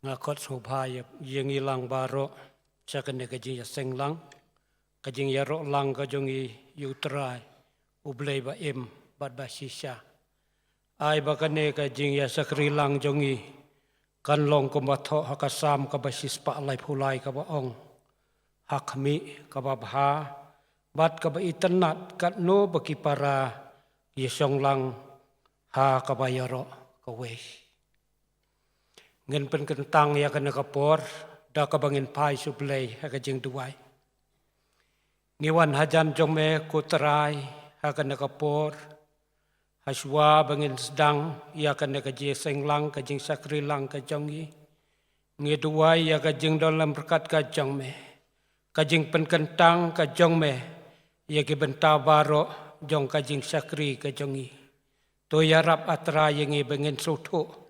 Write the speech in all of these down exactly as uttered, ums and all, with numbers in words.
Nga khot sngewbha ïa, ïa ngi lang baroh sha kane ka jingïaseng lang, ka jingïaroh lang ka jong ngi ïa U Trai, U Blei ba im bad ba shisha. Ai ba kane ka jingïashakri lang jong ngi kan long kumba thoh ha ka Salm kaba shispah laiphew lai kaba ong: Ha khmih kaba bha bad kaba itynnad, katno ba ki para ïashong lang ha kaba ïaroh kawei. Ngin pynkyntang ïa kane ka por da kaba ngin phai sha U Blei ha ka jingduwai. Ngi wan hajan jong me ko Trai ha kane ka por, hashwa ba ngin sdang ïa kane ka jingseng lang, ka jingshakri lang ka jong ngi. Ngi duwai ïa ka jingdon lem byrkat ka jong me, ka jingpynkyntang ka jong me ïa ki bynta baroh jong ka jingshakri ka jong ngi. To ïarap, A Trai, ïa ngi ba ngin sngewthuh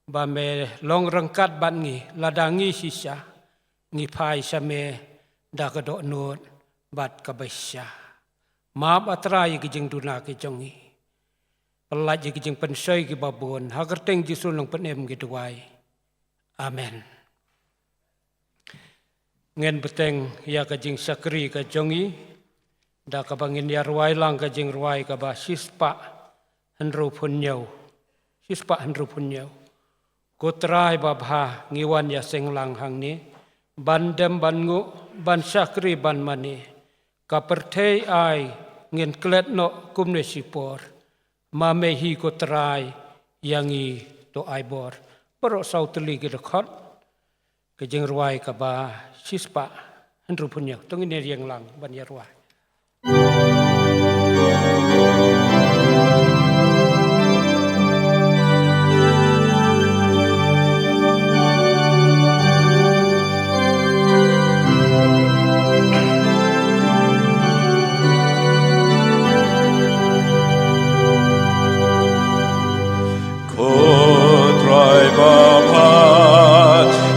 ba me long ryngkat bad ngi, lada ngi shisha ngi phai sha me da ka dohnud bad kaba shisha. Map, A Trai, ïa ki jingduna ki jong ngi. Pyllait ïa ki jingpynshoi kiba bun. Ha ka kyrteng Jisu Nongpynim ngi duwai. Amen. Ngin bteng ïa ka jingshakri ka jong ngi da kaba ngin ïa rwai lang ka jingrwai kaba shispah hynriewphew hynñiew. Shispah hynriewphew hynñiew. Ko Trai babha, ngi wan ïaseng lang hangne ban dem ban nguh, ban shakri ban mane. Ka pyrthei ai ngin klet noh kumne shipor, ma me hi ko Trai ïa ngi to ai bor. Baroh saw tylli ki dkhot ka jingrwai kaba shispah hynriewphew hynñiew. To ngin ïeng lang ban ïarwai. Ko Trai babha,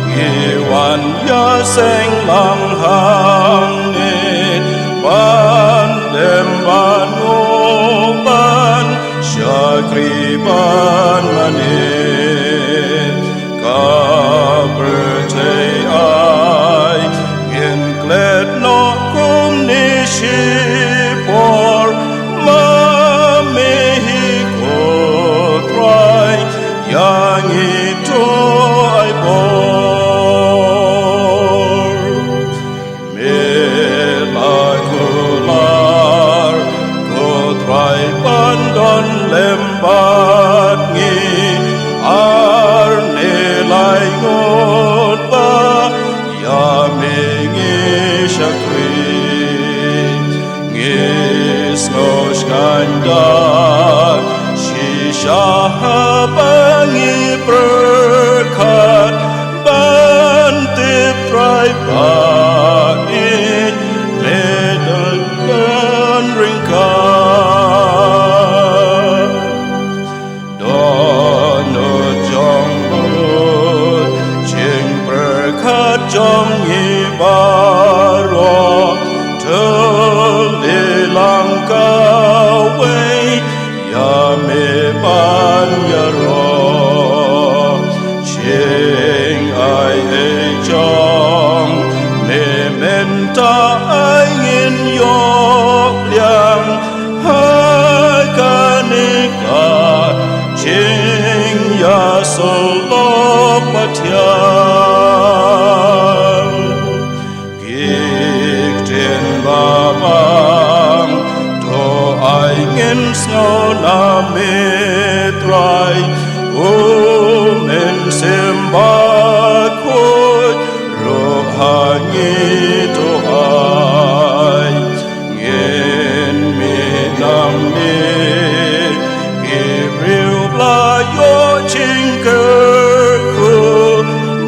ngi wan ïaseng lang hangne ban dem ban nguh, ban shakri ban mane. Ka pyrthei ai ngin klet noh kumne shipor, ma me hi ko Trai ïa ngi to ai bor. Me la kular ko Trai ban don lem bad ngi, ar ne lai ngut ba ïa me ngi shakri. Ngi sngew shngaiñ da shisha haba ngi pyrkhat ban tip Trai ba ïeit me don ryngkat. Dohnud jong u, jingpyrkhat jong ngi baroh, to leh lang kawei ïa me ban ïaroh. Jingai ei jong me mynta ai ngin ïoh liang ha kane ka jingïasyllok pathiang. Ki ktien babang to ai ngin sngew na me Trai, u Mynsiem Bakhuid ruh ha ngi to ai. Ngin mih nangne ki briew ba la ïoh jingkyrkhu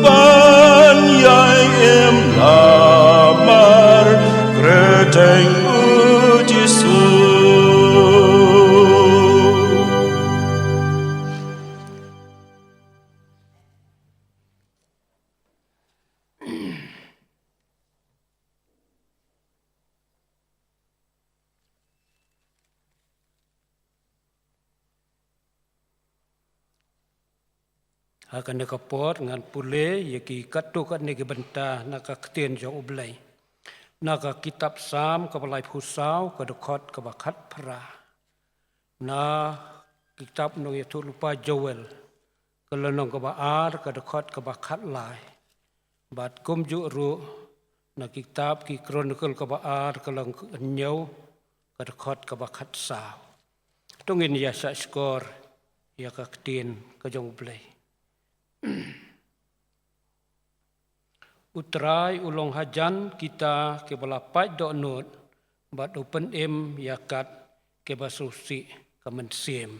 ban ïai im namar kyrteng u Jisu. Ha kane ka por ngan pule ïa ki katto katne ki bynta na ka ktien jong U Blei. Na ka kitab Salm kaba laiphew saw, ka dkhot kaba khatphra. Na kitab nongïathuhlypa Joel, ka lynnong kaba ar, ka dkhot kaba khatlai. Bad kumjuh ruh na kitab Ki Chronicle kaba ar, ka lynnong kaba hynñiew, ka dkhot kaba khatsaw. To ngin ïa shahshkor ïa ka ktien ka jong U Blei. U Trai u long hajan kita kiba la pait dohnud, bad u pynim ïa kat kiba sngewsih ka mynsiem.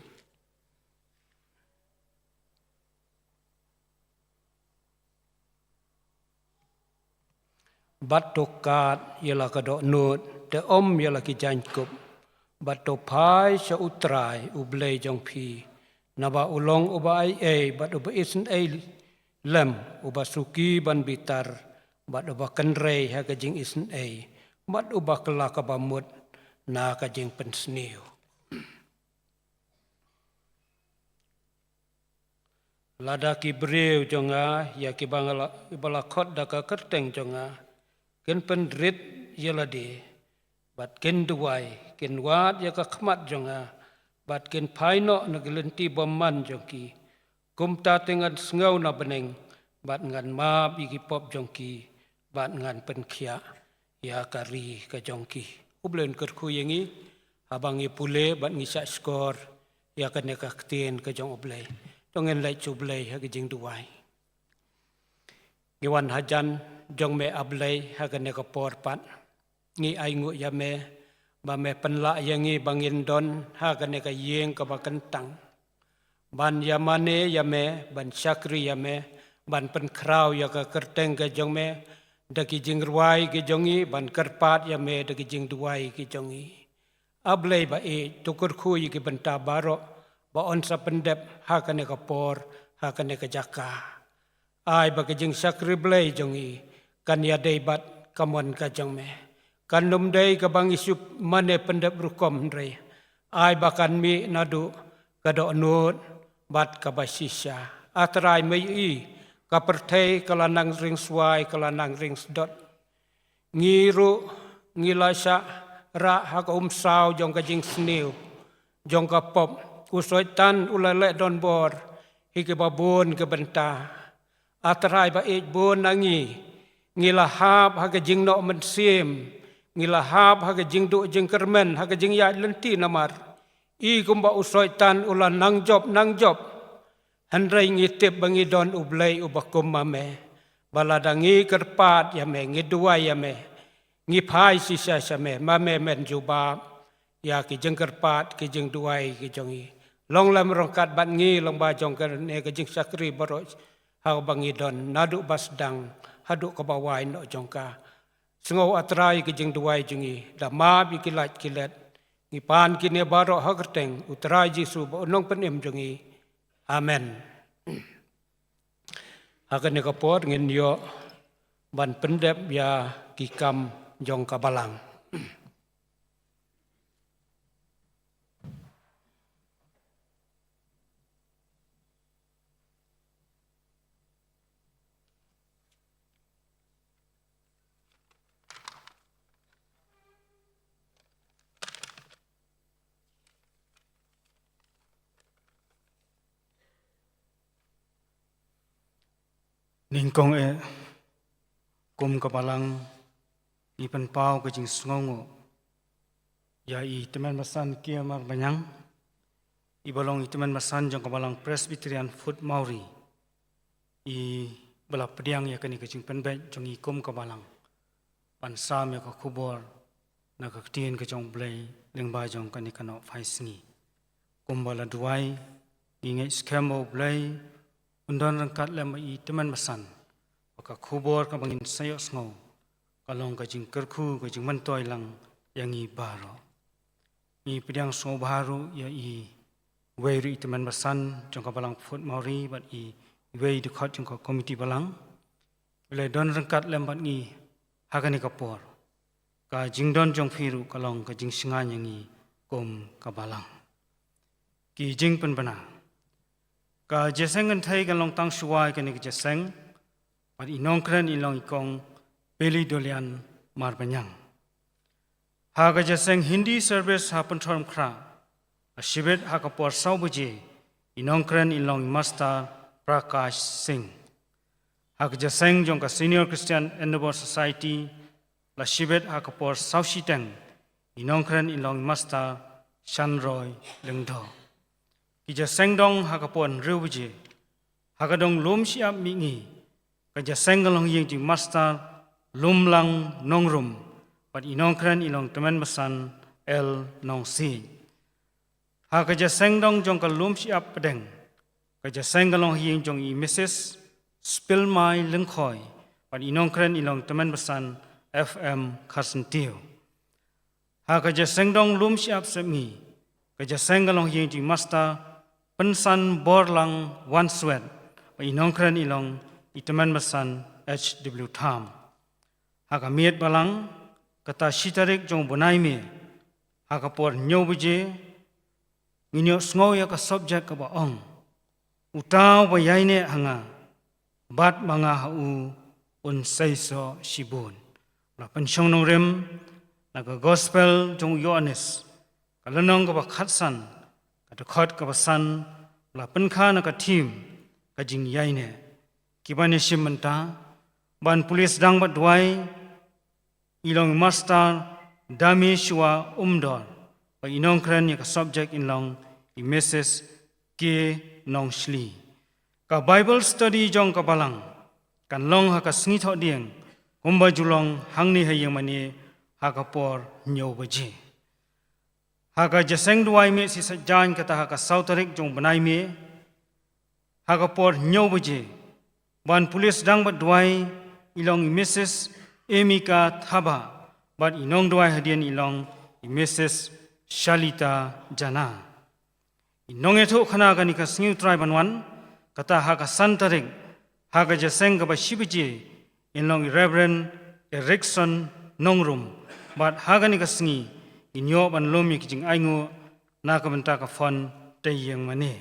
Bad to kad ïa la ka dohnud, te ym ïa la ki jaiñkup. Bad to phai sha U Trai U Blei jong phi, naba u long uba aiei bad uba isynei lem, uba suki ban bitar, bad uba kynrei ha ka jingisynei, bad uba kylla kaba mut na ka jingpynsniew. Lada ki briew jong nga, ïa kiba nga la, kiba la khot da ka kyrteng jong nga, kin pynrit ïa lade, bad kin duwai, kin wad ïa ka khmat jong nga, bad kin phai noh na ki lynti bymman jong ki. Kumta te ngan sngew na bneng, bad ngan map ïa ki pop jong ki, bad ngan pynkhiah ïa ka ri ka jong ki. U Blei un kyrkhu ïa ngi, haba ngi pule bad ngi shahshkor ïa kane ka ktien ka jong U Blei. To ngin leit sha U Blei ha ka jingduwai. Ngi wan hajan jong me A Blei ha kane ka por pat. Ngi ainguh ïa me, ba me pynlah ïa ngi ba ngin don ha kane ka ïing kaba kyntang. Ban ïa mane ïa me, ban shakri ïa me, ban pynkhraw ïa ka kyrteng ka jong me, da ki jingrwai ki jong ngi, ban kyrpad ïa me, da ki jingduwai ki jong ngi. A Blei ba ïeit, to kyrkhu ïa ki bynta baroh, ba yn sa pyndep ha kane ka por, ha kane ka jaka. Ai ba ka jingshakri Blei jong ngi, kan ïadei bad ka mon ka jong me. Kan ym dei kaba ngi shu mane pyndep rukom hynrei. Ai ba kan mih naduh ka dohnud bad kaba shisha. A Trai me ïohi, ka pyrthei ka la nang ringswai, ka la nang ringsdot. Ngi ruh, ngi la shah rah ha ka umsaw jong ka jingsniew, jong ka pop. U Soitan u la leh donbor hi kiba bun ki bynta. A Trai ba ïeit, bun na ngi, ngi la hap ha ka jingnoh mynsiem, ngi la hap ha ka jingduh jingkyrmen, ha ka jingïaid lynti namar i kumba u Soitan u la nang jop, nang jop. Hynrei ngi tip ba ngi don U Blei uba kum ma me. Ba lada ngi kyrpad ïa me, ngi duwai ïa me, ngi phai shisha sha me, ma me men jubab ïa ki jingkyrpad, ki jingduwai ki jong ngi. Long lem ryngkat bad ngi lyngba jong kane ka jingshakri baroh ha kaba ngi don, naduh ba sdang haduh kaba wai noh jong ka. Sngew A Trai ki jingduwai jong ngi, da map ïa ki lait ki let. Ngi pan kine baroh ha ka kyrteng U Trai Jisu ba u nongpynim jong ngi. Amen. Ha kane ka por ngin ïoh ban pyndep ïa ki kam jong ka balang. Nyngkong eh, kum ka balang, ngi pynpaw ka jingsngewnguh ïa i Tymmen Basan Kiamar Baniang, iba long i Tymmen Basan jong ka Balang Presbyterian Phut Mawrie, iba la pdiang ïa kane ka jingpynbeit jong ngi kum ka balang, ban sam ïa ka khubor na ka ktien ka jong U Blei lyngba jong kane ka Nohphaisngi. Kumba la duwai, ngi ngeit skhem ba U Blei un don ryngkat lem bad i Tymmen Basan, ba ka khubor kaba ngin sa ïohsngew ka long ka jingkyrkhu, ka jingmyntoi lang ïa ngi baroh. Ngi pdiang sngewbha ruh ïa iwei ruh i Tymmen Basan jong ka Balang Phut Mawrie bad iwei i dkhot jong ka Komiti Balang, ba la don ryngkat lem bad ngi ha kane ka por. Ka jingdon jong phi ruh ka long ka jingshngaiñ ïa ngi kum ka balang. Ki jingpynbna. Ka jingïaseng kynthei kan long tang shuwa ïa kane ka jingïaseng, bad i nongkren i long i Kong Peli Dolian Marbaniang. Ha ka jingïaseng Hindi service ha Pynthorumkhrah, la shibit ha ka por saw baje, i nongkren i long i Master Prakash Singh. Ha ka jingïaseng jong ka Senior Christian Endeavour Society, la shibit ha ka por saw shiteng, i nongkren i long i Master Shanroy Lyngdoh. Ki jingïaseng dong ha ka por hynriew baje. Ha ka dong lum shyiap mihngi, ka jingïaseng kan long ha ïing jong i Master Lumlang Nongrum, bad i nongkren i long i Tymmen Basan L Nongsiej. Ha ka jingïaseng dong jong ka lum shyiap pdeng, ka jingïaseng kan long ha ïing jong i Missus Spilmai Lyngkhoi, bad i nongkren i long i Tymmen Basan F M Kharsyntiew. Ha ka jingïaseng dong lum shyiap sepngi, ka jingïaseng kan long ha ïing jong i Master Pynsanborlang Wanswet, bad i nongkren i long i Tymmen Basan H W Tham. Ha ka miet balang, kata shi tarik jong u bnai May, ha ka por hynñiew baje, ngin ïohsngew ïa ka subject kaba ong, Uta uba ïaineh ha nga, bad ma nga ha u, un seisoh shibun. La pynshong nongrim na ka Gospel jong u Ïoannis, ka lynnong kaba khatsan, ka dkhot kaba san, la pynkha na ka theme, ka jingïaineh. Kiban ïashim bynta, ban pule sdang bad duwai, i long i Master Dameshwa Umdor, bad i nongkren ïa ka subject in long i Missus K Nongshli. Ka Bible study jong ka balang kan long ha ka sngi Thohdieng, kumba ju long hangne ha ïing mane, ha ka por hynñiew baje. Ha ka jingïaseng duwai mih shisha jan, kata ha ka saw tarik jong u bnai May, ha ka por hynñiew baje, ban pule sdang bad duwai, i long i Missus Emika Thabah, bad i nongduwai hadien i long i Missus Shalita Jana. I nongïathuhkhana kane ka sngi U Trai ban wan, kata ha ka san tarik, ha ka jingïaseng kaba shi baje, in long i Reverend Erickson Nongrum, bad ha kane ka sngi, in ïoh ban lum ïa ki jingainguh na ka bynta ka phone tei ïing mane.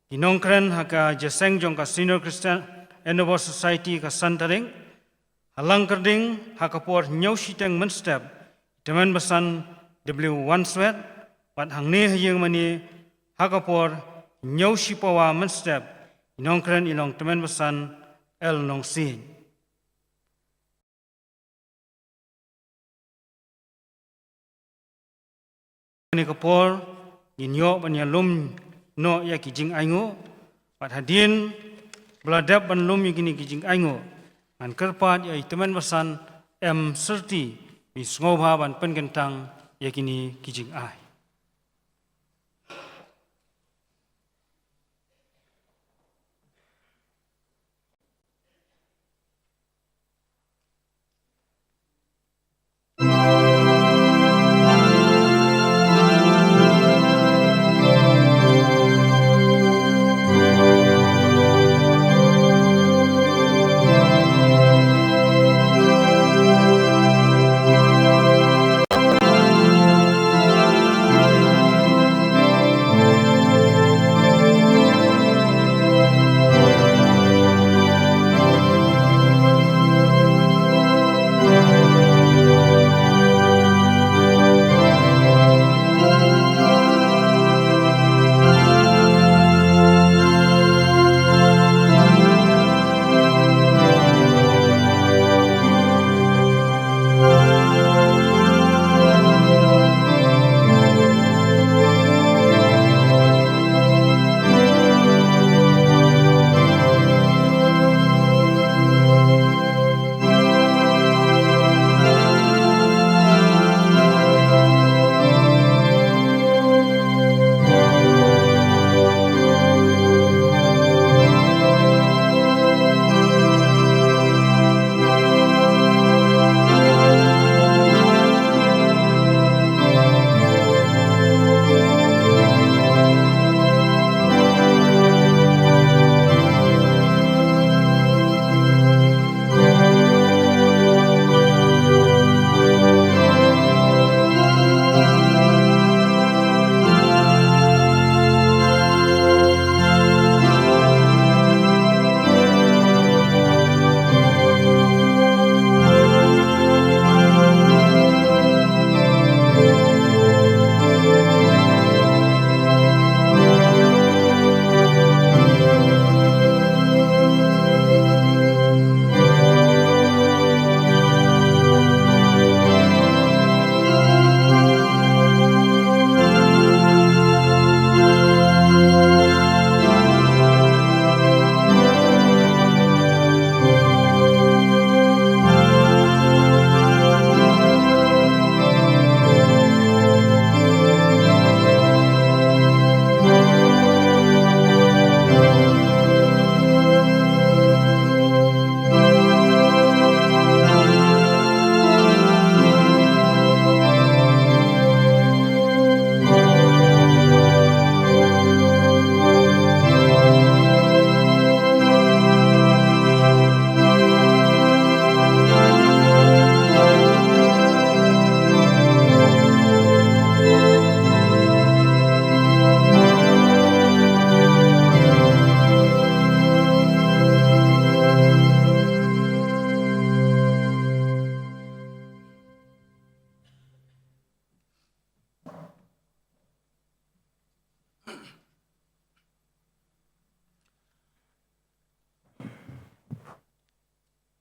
Ki nongkren ha ka jingïaseng jong ka Senior Christian Endeavour Society ka san tarik, ha Langkyrding, ha ka por hynñiew shiteng mynstep, i Tymmen Basan W Wanswet, bad hangne ha ïing mane, ha ka por hynñiew shipawa mynstep, i nongkren i long i Tymmen Basan L Nongsiej. Kane ka por, ngin ïoh ban ïalum noh ïa ki jingainguh, bad hadien ba la dep ban lum ïa kine ki jingainguh, ngan kyrpad ïa i Tymmen Basan M Syrti, ban sngewbha ban pynkyntang ïa kine ki jingai.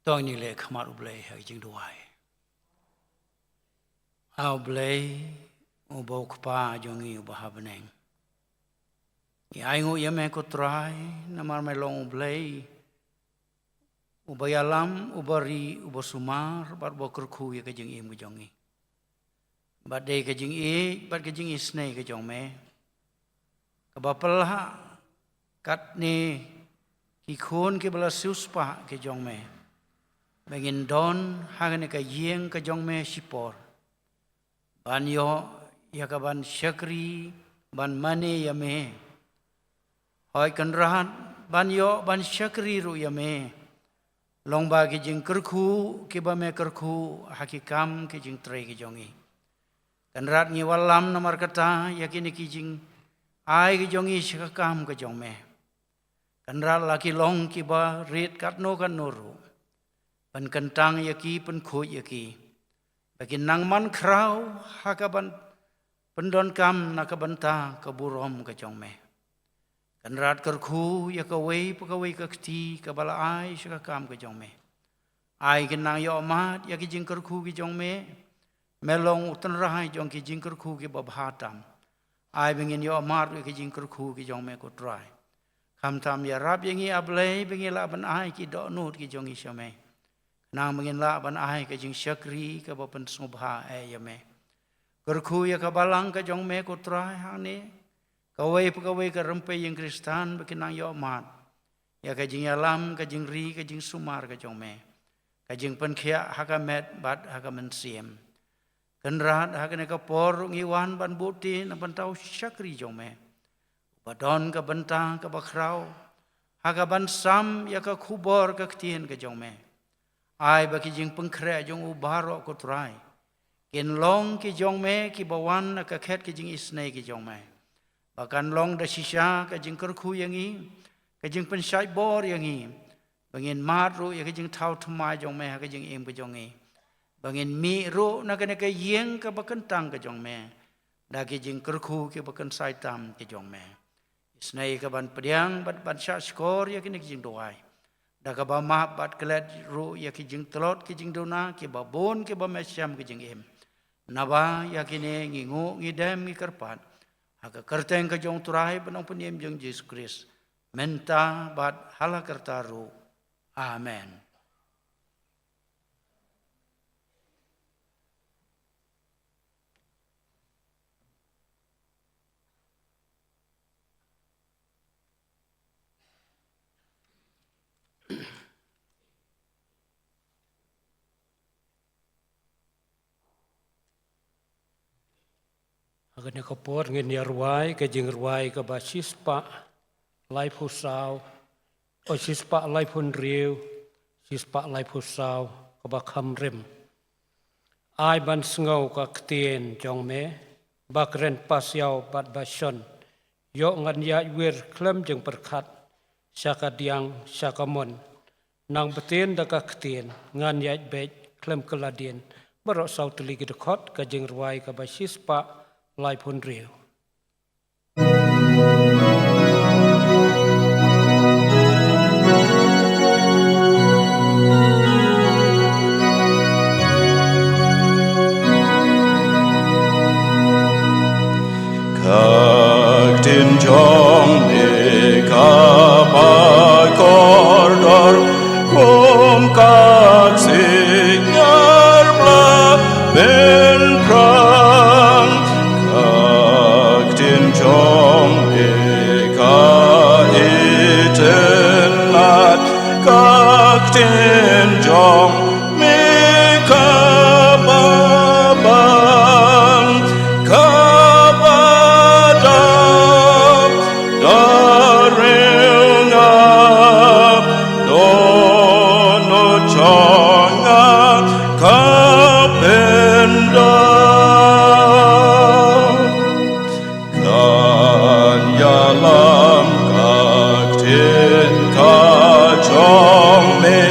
To ngin leh khmat U Blei ha ka jingduwai. A U Blei, uba U Kpa jong ngi uba ha bneng, ngi ai nguh ïa me ko Trai, namar me long U Blei uba ïalam, uba ri, uba sumar bad uba kyrkhu ïa ka jingim ka jong ngi. Bad dei ka jingïeit bad ka jingisynei ka jong me kaba pynlah katne ki khun kiba la siewspah ki jong me, ba ngin don ha kane ka ïing ka jong me shipor, ban ïoh ïa ka ban shakri, ban mane ïa me. Hooid Kynrad, ban ïoh ban shakri ruh ïa me, long ba ki jingkyrkhu kiba me kyrkhu ha ki kam ki jingtrei ki jong ngi. Kynrad, ngi wallam namar kata ïa kine ki jingai ki jong ngi sha ka kam ka jong me. Kynrad, la ki long kiba rit katno katno ruh, pynkyntang ïa ki, pynkhuid ïa ki, ba kin nang man khraw ha ka ban pyndonkam na ka bynta ka burom ka jong me. Kynrad, kyrkhu ïa kawei pa kawei ka kti kaba la ai sha ka kam ka jong me. Ai kin nang ïoh mad ïa ki jingkyrkhu ki jong me. Me long U Trai jong ki jingkyrkhu kiba bha tam. Ai ba ngin ïoh mad ïa ki jingkyrkhu ki jong me ko Trai. Khamtam ïarap ïa ngi A Blei ba ngin lah ban ai ki dohnud ki jong ngi sha me, khnang ba ngin lah ban ai ka jingshakri kaba pynsngewbha eh ïa me. Kyrkhu ïa ka balang ka jong me ko Trai hangne, kawei pa kawei ka rympei ïing Khristan ba kin nang ïoh mad ïa ka jingïalam, ka jingri, ka jingsumar ka jong me, ka jingpynkhiah ha ka met bad ha ka mynsiem. Kynrad, ha kane ka por ruh ngi wan ban buh kti na bynta u shakri jong me, uba don ka bynta kaba khraw ha ka ban sam ïa ka khubor ka ktien ka jong me. Ai ba ki jingpynkhreh jong u baroh ko Trai kin long ki jong me, kiba wan na ka khet ka jingisynei ka jong me, ba kan long da shisha ka jingkyrkhu ïa ngi, ka jingpynshait bor ïa ngi, ba ngin mad ruh ïa ka jingthaw thymmai jong me ha ka jingim ka jong ngi, ba ngin mih ruh na kane ka ïing kaba kyntang ka jong me da ki jingkyrkhu kiba kynsai tam ki jong me. Isynei ka ban pdiang bad ban shah shkor ïa kine ki jingduwai da kaba map bad klet ruh ïa ki jingtlot ki jingduna kiba bun kiba me shem ki jingim. Naba ïa kine ngi nguh, ngi dem, ngi kyrpad ha ka kyrteng ka jong U Trai bad U Nongpynim jong ngi Jisu Khrist, mynta bad ha la karta ruh. Amen. Ha kane ka por ngin ïa rwai ka jingrwai kaba shispah laiphew saw, o, shispah laiphew hynriew, shispah laiphew saw, kaba kham rim. Ai ban sngew ka ktien jong me, ba kren pasiaw bad ba shon. Ïoh ngan ïaid wir khlem jingpyrkhat, sha ka diang, sha ka mon. Nang btien da ka ktien, ngan ïaid beit khlem ka la dien. Baroh saw tylli ki dkhot, ka jingrwai kaba shispah laiphew hynriew. Ka ktien jong me ka ba kordor kum ka syiar ba la pynphrang. Ka ktien jong me ka itynnad, ka ktien jong me ka ba bang, ka ba da, da riewngap, dohnud jong nga ka pyndonkam. Ngan ïalam ka ktien ka jong me,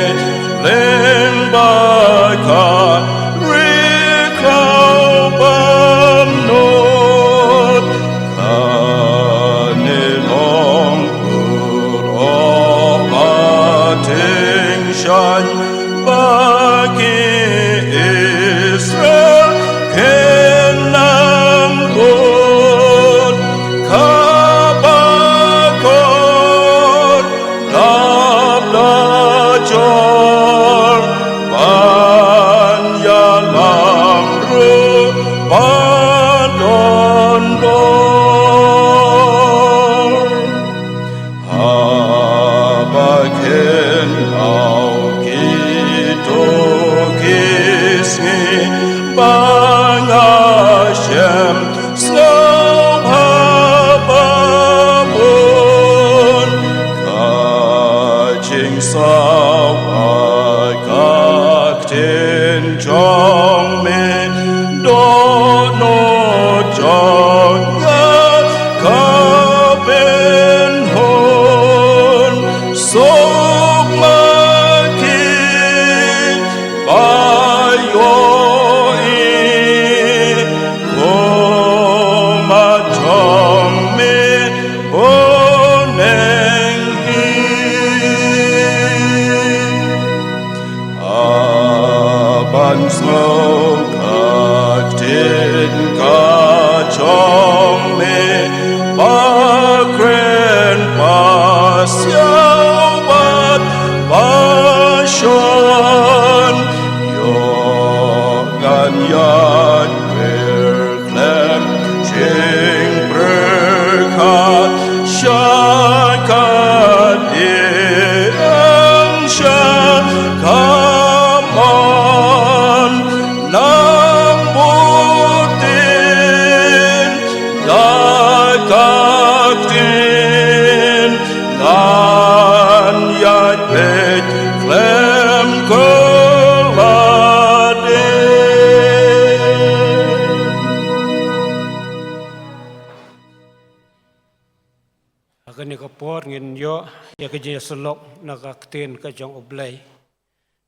Ha kane ka por ngin ïoh ïa ka jingïasyllok na ka ktien ka jong U Blei.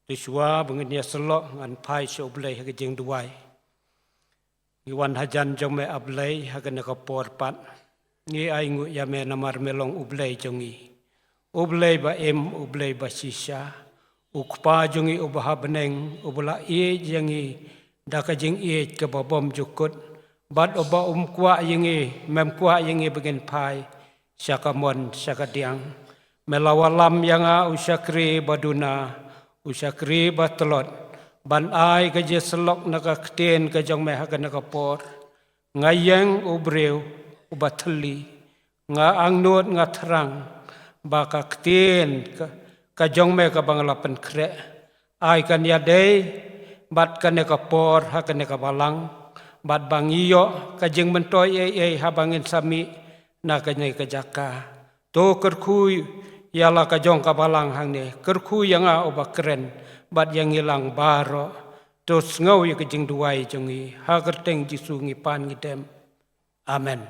To shuwa ba ngin ïasyllok ngan phai sha U Blei ha ka jingduwai. Ngi wan hajan jong me A Blei ha kane ka por pat. Ngi ainguh ïa me namar me long U Blei jong ngi. U Blei ba im, U Blei ba shisha. U Kpa jong ngi uba ha bneng, uba la ïeit ïa ngi da ka jingïeit kaba bymjukut. Bad uba um kwah ïa ngi, mem kwah ïa ngi ba ngin phai sha ka mon sha ka diang. Me la wallam ïa nga u shakri ba duna, u shakri ba tlot, ban ai ka jingïasyllok na ka ktien ka jong me ha kane ka por. Nga ïeng u briew uba thylli, nga angnud nga thrang ba ka ktien ka, ka jong me kaba nga la pynkhreh, ai kan ïadei bad kane ka por ha kane ka balang, bad ba ngi ïoh ka jingmyntoi ei ei haba ngin sa mih na kane ka jaka. To kyrkhu ïa la ka jong ka balang hangne, kyrkhu ïa nga uba kren bad ïa ngi lang baroh. To sngew ïa ka jingduwai jong ngi ha ka kyrteng Jisu ngi pan ngi dem. Amen.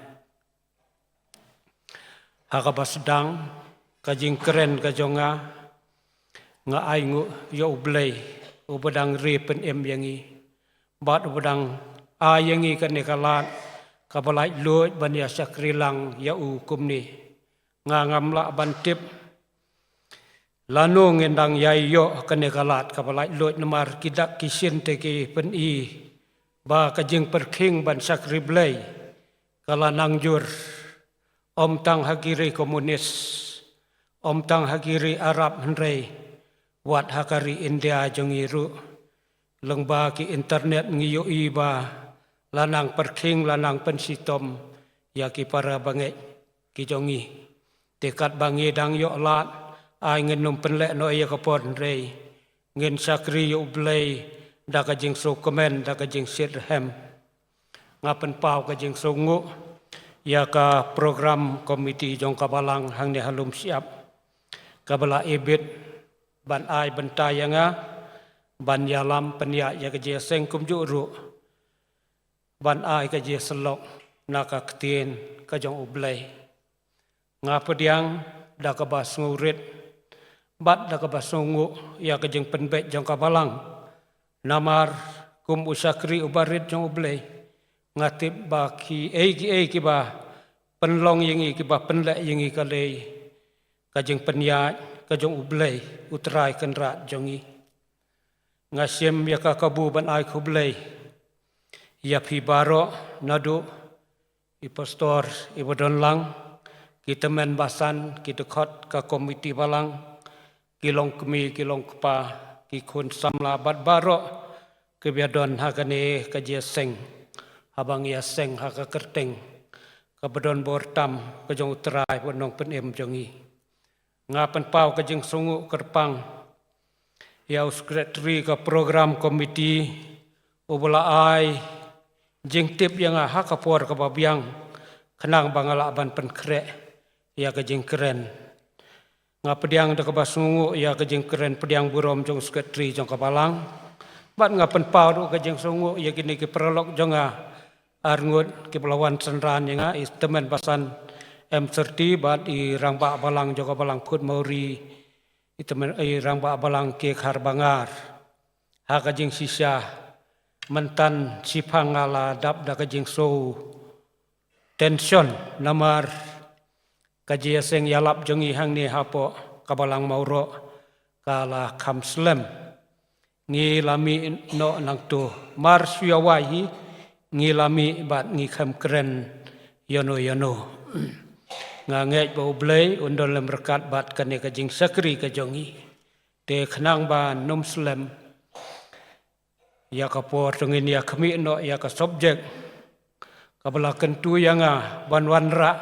Ha kaba sdang ka jingkren ka jong nga, nga ainguh ïa U Blei uba dang ri pynim ïa ngi bad uba dang ai ïa ngi kane ka lad kaba laitluid ban ïa shakri lang ïa u kumne. Nga ngam lah ban tip lano ngin dang ïai ïoh kane ka lad kaba laitluid namar ki dak ki shin te ki pyni ba ka jingpyrkhing ban shakri Blei ka la nang jur, ym tang ha ki ri komunis, ym tang ha ki ri Arab hynrei wat ha ka ri India jong ngi ruh. Lyngba ki internet ngi ïohi ba la nang pyrkhing, la nang pynshitom ïa ki para bangeit ki jong ngi. Te katba ngi dang ïoh lad, ai ngin ym pynleh noh ïa ka por hynrei ngin shakri ïa U Blei da ka jingsngewkmen, da ka jingshit rhem. Nga pynpaw ka jingsngewnguh ïa ka program committee jong ka balang hangne ha Lumshyiap, kaba la ibit ban ai bynta ïa nga ban ïalam pynïaid ïa ka jingïaseng kumjuh ruh ban ai ka jingïasyllok na ka ktien ka jong U Blei. Nga pdiang da kaba sngewrit bad da kaba sngewnguh ïa ka jingpynbeit jong ka balang. Namar kum u shakri uba rit jong U Blei, nga tip ba kiei kiei kiba pynlong ïa ngi, kiba pynleh ïa ngi ka dei ka jingpynïaid ka jong U Blei U Trai Kynrad jong ngi. Nga shim ïa ka kabu ban ai khublei ïa phi baroh, naduh i pastor iba don lang, ki tymmen basan, ki dkhot ka komiti balang, ki longkmie, ki longkpa, ki khun samla bad baroh kiba ïadon ha kane ka jingïaseng, haba ngi ïaseng ha ka kyrteng kaba don bor tam ka jong U Trai bad U Nongpynim jong ngi. Nga pynpaw ka jingsngewnguh kyrpang ïa u secretary ka program committee uba la ai jingtip ïa nga ha ka por kaba biang khnang ba nga lah ban pynkhreh ïa ka jingkren. Nga pdiang da kaba sngewnguh ïa ka jingkren pdiang burom jong u secretary jong ka balang. Bad nga pynpaw ruh ka jingsngewnguh ïa kine ki paralok jong nga arngut kiba la wan synran ïa nga, i tymmen basan M thirty bad i rangbah balang jong ka balang Phutmawri, i tymmen, i rangbah balang Khar Bangar. Ha ka jingshisha mynta shiphang nga la dap da ka jingsngew tension namar ka jingïaseng ïalap jong ngi hangne hapoh ka balang Mawroh ka la kham slem. Ngi la mih noh nangto, mar shu ïawai hi ngi la mih bad ngi khlem kren ïano ïano. Nga ngeit ba U Blei un don lem ryngkat bad kane ka jingshakri ka jong ngi. Te khnang ba nym slem ïa ka por, to ngin ïa khmih noh ïa ka subject kaba la kyntu ïa nga ban wanrah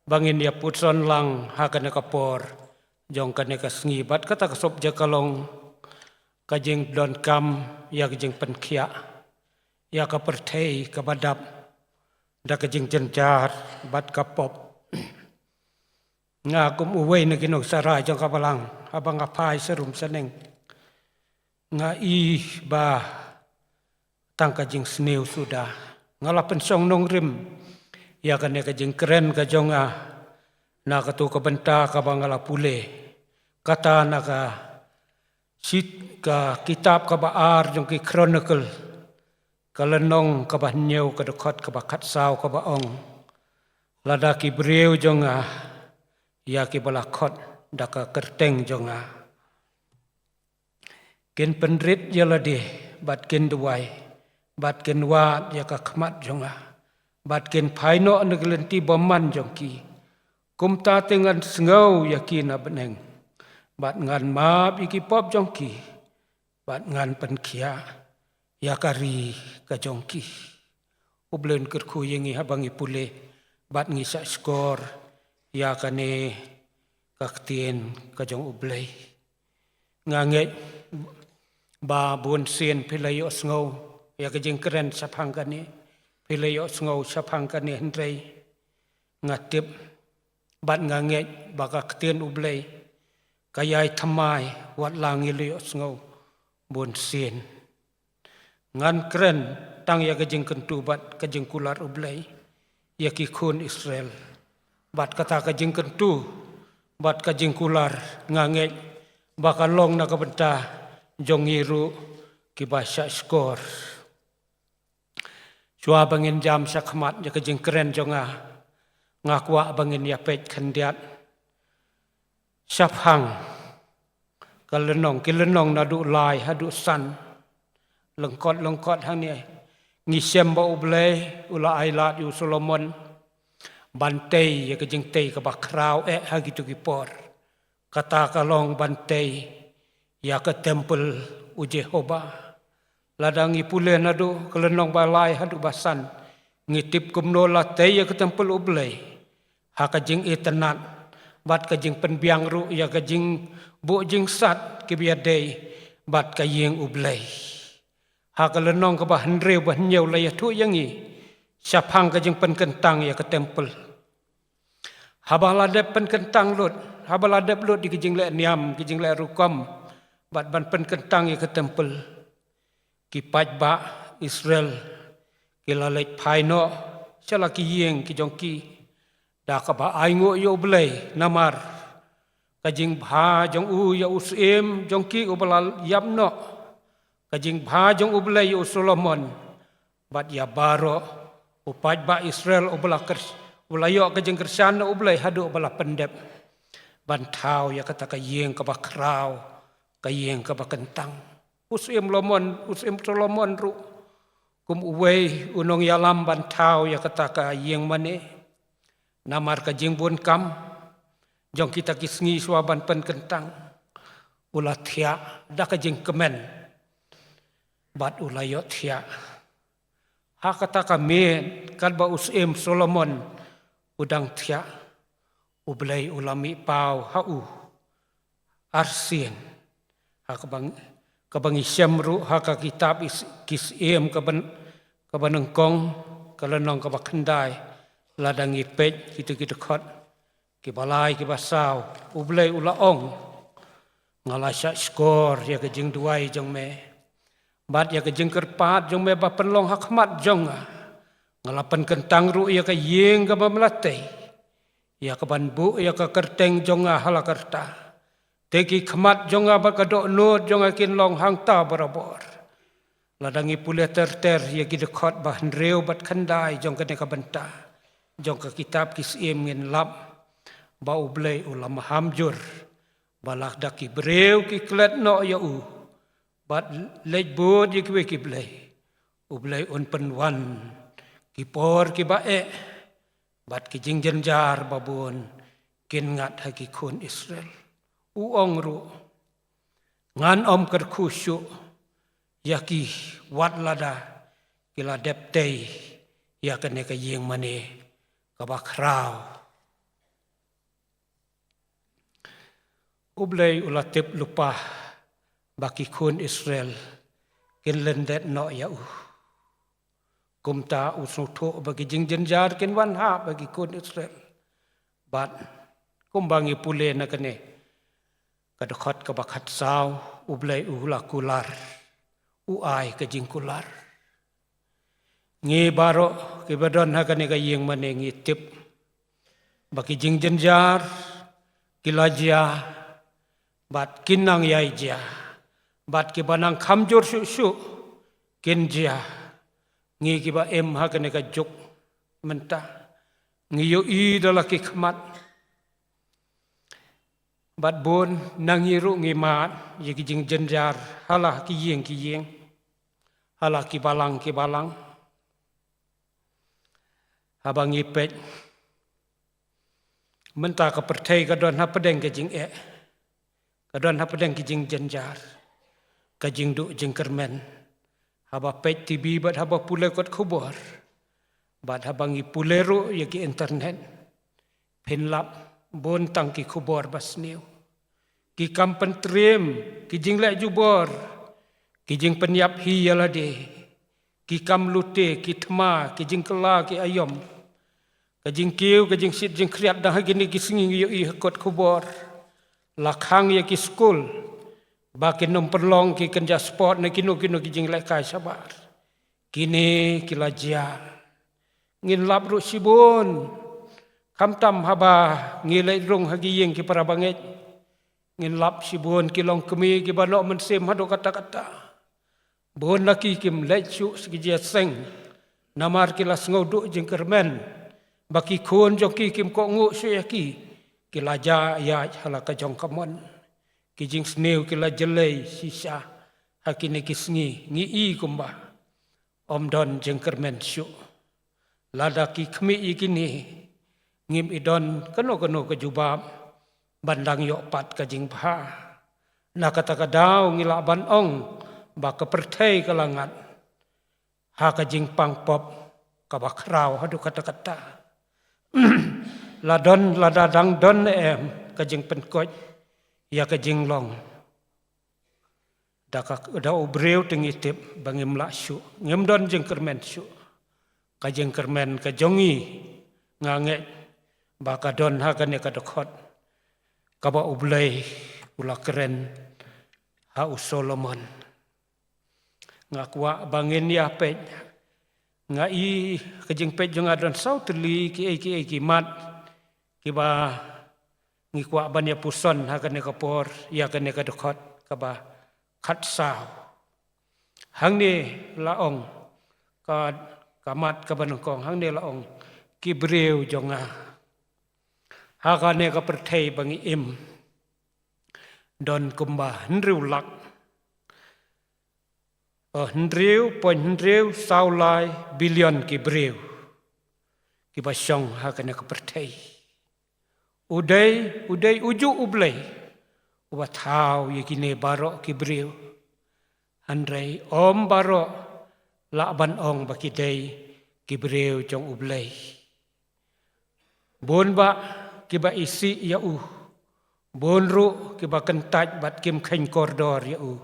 ba ngin ïa putson lang ha kane ka por jong kane ka sngi. Bad kata ka subject ka long ka jingdonkam ïa ka jingpynkhiah ïa ka pyrthei kaba dap da ka jingjynjar bad ka pop. Nga kum uwei na ki nongshakri jong ka balang, haba nga phai sharum shaneng, nga i ba tang ka jingsniew suda. Nga la pynshong nongrim ïa kane ka jingkren ka jong nga Na katu ka bynta kaba nga la pule, kata na ka sit ka kitab kaba ar jong ki Chronicle, ka lynnong kaba hynñiew, ka dkhot kaba khatsaw, kaba ong: Lada ki briew jong nga, ïa kiba la khot da ka kyrteng jong nga, kin pynrit ïa lade, bad kin duwai, bad kin wad ïa ka khmat jong nga, bad kin phai noh na ki lynti bymman jong ki, kumta te ngan sngew ïa ki na bneng, bad ngan map ïa ki pop jong ki, bad ngan pynkhiah ïa ka ri ka jong ki. U Blei un kyrkhu ïa ngi haba ngi pule bad ngi shahshkor ïa kane ka ktien ka jong U Blei. Nga ngeit ba bun sien phi la ïohsngew ïa ka jingkren shaphang kane, phi la ïohsngew shaphang kane, hynrei nga tip bad nga ngeit ba ka ktien U Blei ka ïai thymmai wat la ngi la ïohsngew bun sien. Ngan kren tang ïa ka jingkyntu bad ka jingkular U Blei ïa ki khun Israel. Bad kata ka jingkyntu bad ka jingkular, nga ngeit ba ka long na ka bynta jong ngi ruh kiba shahshkor. Shuwa ba ngin jam shakhmat ïa ka jingkren jong nga, nga kwah ba ngin ïa peit khyndiat shaphang ka lynnong, ki lynnong naduh lai haduh san. Lyngkot lyngkot hangne ngi shem ba U Blei u la ailad ïa u Solomon ban tei ïa ka jingtei kaba khraw eh ha kito ki por. Kata ka long ban tei ïa ka templ u Jehobah. Lada ngi pule naduh ka lynnong ba lai haduh ba san, ngi tip kumno la tei ïa ka templ U Blei ha ka jingitynnad bad ka jingpynbiang ruh ïa ka jingbuh jingsat kiba ïadei bad ka ïing U Blei. Ha ka lynnong kaba hynriew ba hynñiew la ïathuh ïa ngi shaphang ka jingpynkyntang ïa ka templ. Haba la dep pynkyntang lut, haba la dep lut ïa ki jingleh niam, ki jingleh rukom, bad ban pynkyntang ïa ka templ, ki paidbah Israel ki la leit phai noh sha la ki ïing ki jong ki, da kaba ainguh ïa U Blei namar ka jingbha jong u ïa u syiem jong ki uba la ïap noh, ka jingbha jong U Blei ïa u Solomon, bad ïa baroh u paidbah Israel uba la kyr-, uba la ïoh ka jingkyrshan na U Blei haduh ba la pyndep ban thaw ïa kata ka ïing kaba khraw, ka ïing kaba kyntang. U syiem Solomon, u syiem Solomon ruh kum uwei u nongïalam ban thaw ïa kata ka ïing mane. Namar ka jingbun kam jong kita ki sngi shuwa ban pynkyntang, u la thiah da ka jingkmen bad u la ïohthiah. Ha kata ka miet katba u syiem Solomon u dang thiah, U Blei u la mih paw ha u arsien, ha kaba, kaba ngi shem ruh ha ka kitab is-, Ki Syiem kaba, kaba nyngkong, ka lynnong kaba khyndai. Lada ngi peit kito ki dkhot kiba lai kiba saw, U Blei u la ong: Nga la shahshkor ïa ka jingduwai jong me bad ïa ka jingkyrpad jong me ba pynlong ha khmat jong nga. Nga la pynkyntang ruh ïa ka ïing kaba me la tei, ïa kaban buh ïa ka kyrteng jong nga ha la ka rta. Te ki khmat jong nga bad ka dohnud jong nga kin long hangta barabor. Lada ngi pule ter ter ïa ki dkhot ba hynriew bad khyndai jong kane ka bynta jong ka kitab Ki Syiem, ngin lap ba U Blei u la maham jur ba lada ki briew ki klet noh ïa u bad leit bud ïa kiwei ki blei, U Blei un pynwan ki por kiba eh bad ki jingjynjar babun kin ngat ha ki khun Israel. U ong ruh: Ngan ym kyrkhu shuh ïa ki wat lada ki la dep tei ïa kane ka ïing mane kaba khraw. U Blei u la tip lypa ba ki khun Israel kin lyndet noh ïa u. Kumta u sngewthuh ba ki jingjynjar kin wan hap ha ki khun Israel. Bad kumba ngi pule na kane ka dkhot kaba khatsaw, U Blei u la kular, u ai ka jingkular. Ngi baroh kiba don ha kane ka ïing mane ngi tip ba ki jingjynjar ki la jia, bad kin nang ïai jia, bad kiba nang kham jur shuh shuh kin jia. Ngi kiba im ha kane ka juk mynta, ngi ïohi da la ki khmat. Bad bun na ngi ruh ngi mad ïa ki jingjynjar ha la ki ïing ki ïing, ha la ki balang ki balang. Haba ngi peit, mynta ka pyrthei ka don hapdeng ka jingeh, ka don hapdeng ki jingjynjar, ka jingduh jingkyrmen. Haba peit T V bad haba pule kot khubor, bad haba ngi pule ruh ïa ki internet, phin lap bun tang ki khubor basniew. Ki kam pyntriem, ki jingleh jubor, ki jingpynïap hi ïa lade, ki kam lute, ki thma, ki jingkylla, ki aïom, ka jingkiew, ka jingshit jingkhriat. Dang ha kine ki sngi ngi ïohi ha kot khubor, la khang ïa ki skul ba kin ym pynlong ki kynja sport ne kino kino ki jinglehkai shabar. Kine ki la jia. Ngin lap ruh shibun, khamtam haba ngi leit rung ha ki ïing ki para bangeit, ngin lap shibun ki longkmie kiba noh mynsiem haduh katta katta. Bun na ki kim leit shuh sha ki jingïaseng, namar ki la sngewduh jingkyrmen ba ki khun jong ki kim kohnguh shuh ïa ki. Ki la jia ïaid ha la ka jong ka mon. Ki jingsniew ki la jlei shisha. Ha kine ki sngi ngi i kumba ym don jingkyrmen shuh. Lada ki khmih ïa kine, ngim i don kano kano ka jubab ban dang ïoh pat ka jingbha. Na kata ka daw ngi lah ban ong ba ka pyrthei ka la ngat ha ka jingpang pop kaba khraw haduh katta katta. La don, lada dang don ne em ka jingpynkoit ïa ka jinglong, da ka, da u briew te ngi tip ba ngim lah shuh, ngim don jingkyrmen shuh. Ka jingkyrmen ka jong ngi, nga ngeit ba ka don ha kane ka dkhot kaba U Blei u la kren ha u Solomon. Nga kwah ba ngin ïa peit, nga i ka jingpeit jong nga don saw tylli kiei kiei ki mat kiba ngi kwah ban ïa puson ha kane ka por, ïa kane ka dkhot kaba khatsaw. Hangne la ong ka, ka mat kaba nyngkong, hangne la ong, ki briew jong nga. Ha kane ka pyrthei ba ngi im, don kumba hynriew lak, oh, hynriew point hynriew saw lai billion ki briew kiba shong ha kane ka pyrthei. U dei, u dei ujuh U Blei uba thaw ïa kine baroh ki briew. Hynrei ym baroh lah ban ong ba ki dei ki briew jong U Blei. Bun bah kiba isih ïa u, bun ruh kiba kyntait bad kim kheiñ kordor ïa u.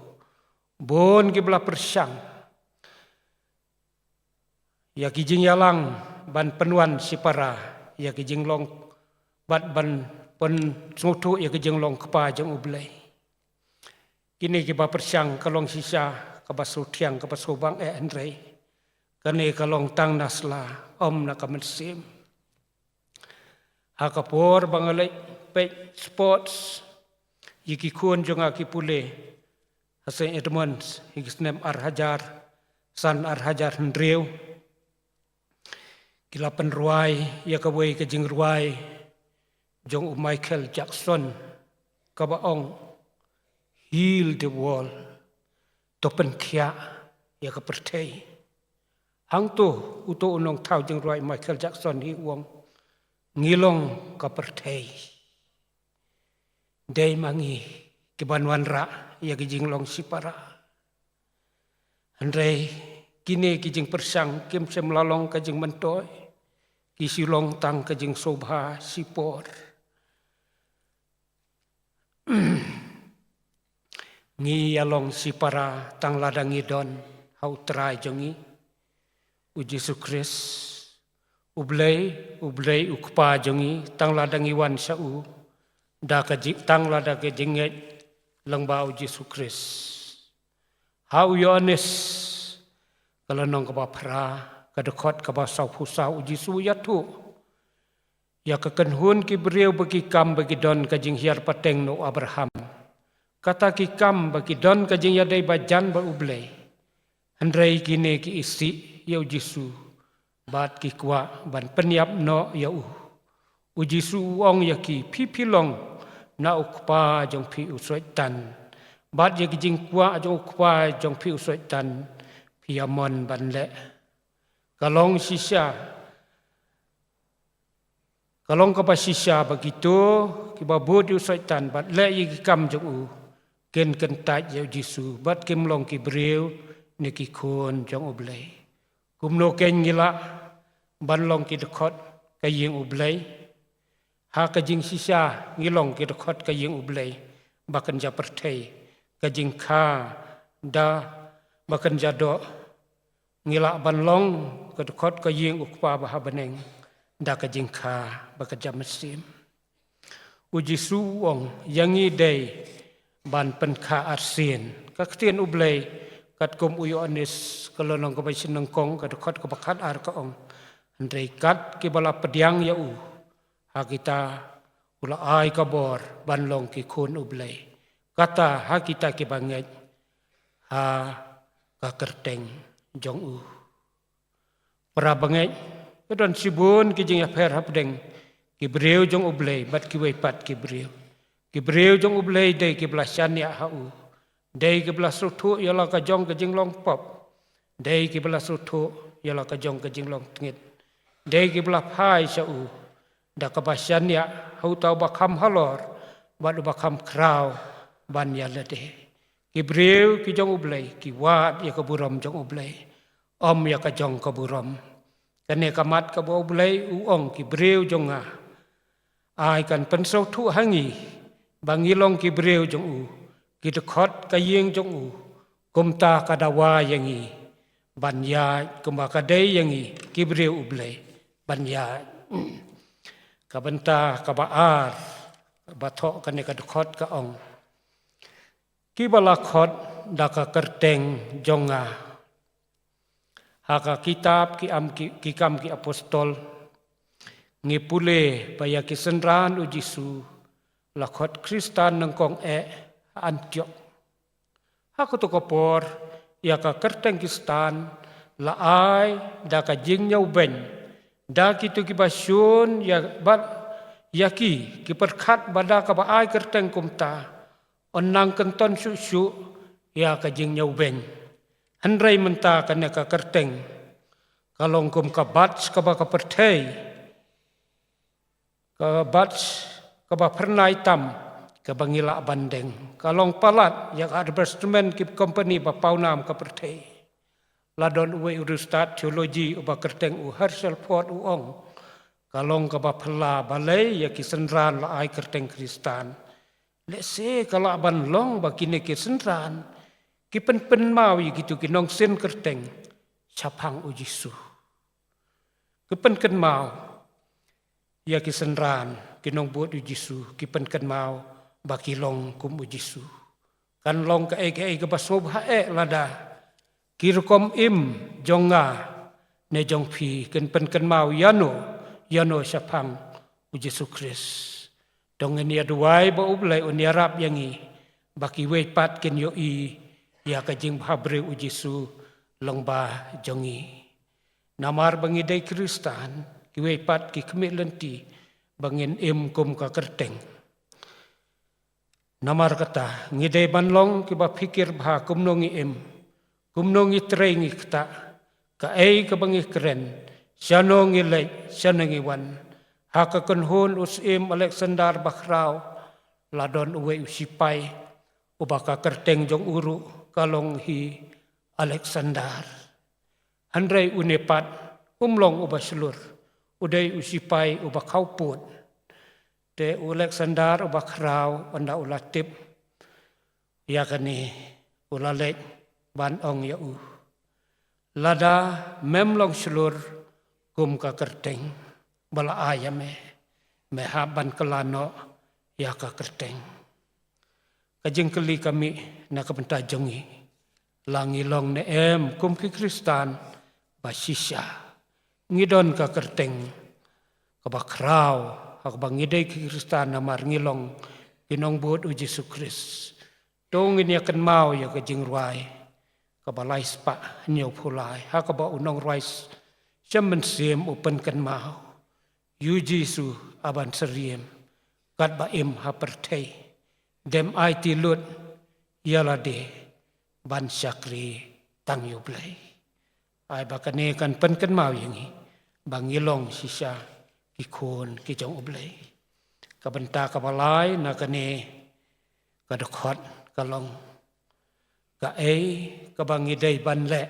Bun kiba la pyrshang ïa ki jingïalang ban pynwan shipara ïa ki jinglong, bad ban pynsngewthuh ïa ki jinglong kpa jong U Blei. Kine kiba pyrshang ka long shisha kaba sngewthiang kaba sngewbang eh, hynrei kane ka long tang na sla, ym na ka mynsiem. Ha ka por ba nga leit peit sports ïa ki khun jong nga ki pule ha Saint Edmunds ïa ki snem ar hajar san, ar hajar hynriew, ki la pynrwai ïa kawei ka jingrwai jong u Michael Jackson kaba ong, "Heal the world." To pynkhiah ïa ka pyrthei. Hangto uto u nongthaw jingrwai Michael Jackson hi u ong, "Ngi long ka pyrthei." Dei ma ngi kiban wanrah ïa ki jinglong shipara. Hynrei kine ki jingpyrshang kim shym la long ka jingmyntoi, ki shu long tang ka jingsngewbha shipor. Ngi ïalong shipara tang lada ngi don ha U Trai jong ngi, U Jisu Khrist. U Blei, U Blei U Kpa jong ngi, tang lada ngi wan sha u da ka jing, tang lada ka jingngeit lyngba U Jisu Khrist. Ha u Ïoannis ka lynnong kaba phra, ka dkhot kaba sawphew saw, U Jisu u ïathuh ïa ka kynhun ki briew ba ki kam ba ki don ka jinghiar pateng na u Abraham. Kata ki kam ba ki don ka jingïadei bajan bad U Blei. Hynrei kine ki isih ïa u Jisu bad ki kwah ban pynïap noh ïa u. U Jisu u ong ïa ki, phi phi long na u kpa jong phi u Soitan, bad ïa ki jingkwah jong u kpa jong phi u Soitan phi ïa mon ban leh. Ka long shisha, ka long kaba shisha ba kito kiba bud ïa u Soitan bad leh ïa ki kam jong u kin kyntait ïa u Jisu bad kim long ki briew ne ki khun jong U Blei. Kumno kein ngi lah ban long ki dkhot ka ïing U Blei? Ha ka jingshisha ngi long ki dkhot ka ïing U Blei ba kynja pyrthei, ka jingkha da ba kynja doh. Ngi lah ban long ka dkhot ka ïing u Kpa ba ha bneng da ka jingkha ba kynja mynsiem. U Jisu u ong ïa ngi dei ban pynkha arsien. Ka ktien U Blei katkum u Ïoannis ka lynnong kaba shynrang, ka dkhot kaba khatar ka ong, hynrei kat kiba la pdiang ïa u, ha kita u la ai ka bor ban long ki khun U Blei, kata ha kita kiba ngeit ha ka kyrteng jong u. Para bangeit, ka don shibun ki jingïapher hapdeng ki briew jong U Blei bad kiwei pat ki briew. Ki briew jong U Blei dei kiba la shaniah ha u, dei kiba la sngewthuh ïa la ka jong ka jinglong pop, dei kiba la sngewthuh ïa la ka jong ka jinglong tngit, dei kiba la phai sha u da kaba shaniah ha uta uba kham halor bad uba kham khraw ban ïa lade. Ki briew ki jong U Blei ki wad ïa ka burom jong U Blei, ym ïa ka jong ka burom. Kane ka mat kaba U Blei u ong, ki briew jong nga, ai kan pynsngewthuh ha ngi ba ngi long ki briew jong u, ki dkhot ka ïing jong u. Kumta ka dawa ïa ngi ban ïaid kumba ka dei ïa ngi ki briew U Blei ban ïaid. Ka bynta kaba ar ba thoh kane ka dkhot ka ong, kiba la khot da ka kyrteng jong nga. Ha ka kitab ki am ki, ki Kam ki Apostol ngi pule ba ïa ki synran u Jisu la khot Khristan nyngkong eh ha Antiok. Ha kato ka por ïa ka kyrteng Khristan la ai da ka jingñiewbeiñ da kito kiba shun ïa, bad ïa ki, ki pyrkhat ba da kaba ai kyrteng kumta yn nang kynton shuh shuh ïa ka jingñiewbeiñ. Hynrei mynta kane ka kyrteng ka long kum ka badge kaba ka pyrthei, ka badge kaba phyrnai tam kaba ngi lah ban deng. Ka long palat ïa ka advertisement ki company ba pawnam ka pyrthei. La don uwei u riewstad theology uba kyrteng u Herschel Ford u ong, ka long kaba phylla balei ïa ki synran la ai kyrteng Khristan. Lehse ka lah ban long ba kine ki synran ki pynpynmaw ïa kito ki nongsien kyrteng shaphang u Jisu. Ki pynkynmaw ïa ki synran, ki nongbud u Jisu, ki pynkynmaw ba ki long kum u Jisu. Kan long kaei kaei kaba sngewbha eh lada ki rukom im jong nga ne jong phi kin pynkynmaw ïano ïano shaphang u Jisu Khrist. To ngin ïa duwai ba U Blei un ïarap ïa ngi ba kiwei pat kin ïohi ïa ka jingbhabriew u Jisu lyngba jong ngi. Namar ba ngi dei Khristan, kiwei pat ki khmih lynti ba ngin im kum ka kyrteng. Namar kata ngi dei ban long kiba phikir bha kumno ngi im, kumno ngi trei ngi ktah, kaei kaba ngi kren, shano ngi leit, shano ngi wan. Ha ka kynhun u Syiem Alexander Bakhraw la don uwei u sipai uba ka kyrteng jong u ruh ka long hi Alexander. Hynrei une pat um long uba shlur, u dei u sipai uba khawpud. Te u Alexander uba khraw, ynda u la tip ïa kane, u la leit ban ong ïa u, lada mem long shlur kum ka kyrteng ba la ai ïa me, me hap ban kylla noh ïa ka kyrteng. Ka jingkylli ka mih na ka bynta jong ngi, la ngi long ne em kum ki Khristan ba shisha? Ngi don ka kyrteng kaba khraw, ha kaba ngi dei ki Khristan namar ngi long ki nongbud u Jisu Khrist. To ngin ïa kynmaw ïa ka jingrwai kaba lai spah hynñiewphew lai, ha kaba u nongrwai s-, shem mynsiem u pynkynmaw: Ïa u Jisu, a ban syriem, katba im ha pyrthei, dem aiti lut ïa lade ban shakri tang ïa u Blei. Ai ba kane kan pynkynmaw ïa ngi ba ngi long shisha ki khun ki jong u Blei. Ka bynta kaba lai na kane ka dkhot ka long: Kaei kaba ngi dei ban leh?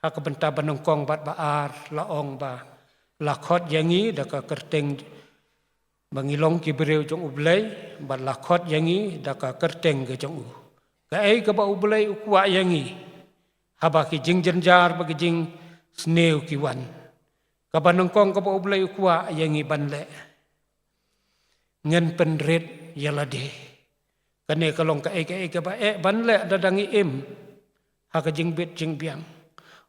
Ha ka bynta ba nyngkong bad ba ar la ong ba la khot ïa ngi da ka kyrteng, ba ngi long ki briew jong u Blei, bad la khot ïa ngi da ka kyrteng ka jong u. Kaei kaba u Blei u kwah ïa ngi haba ki jingjynjar bad ki jingsniew ki wan? Kaba nyngkong kaba u Blei u kwah ïa ngi ban leh, ngin pynrit ïa lade. Kane ka long kaei kaei kaba eh ban leh da dang im ha ka jingbit jingbiang.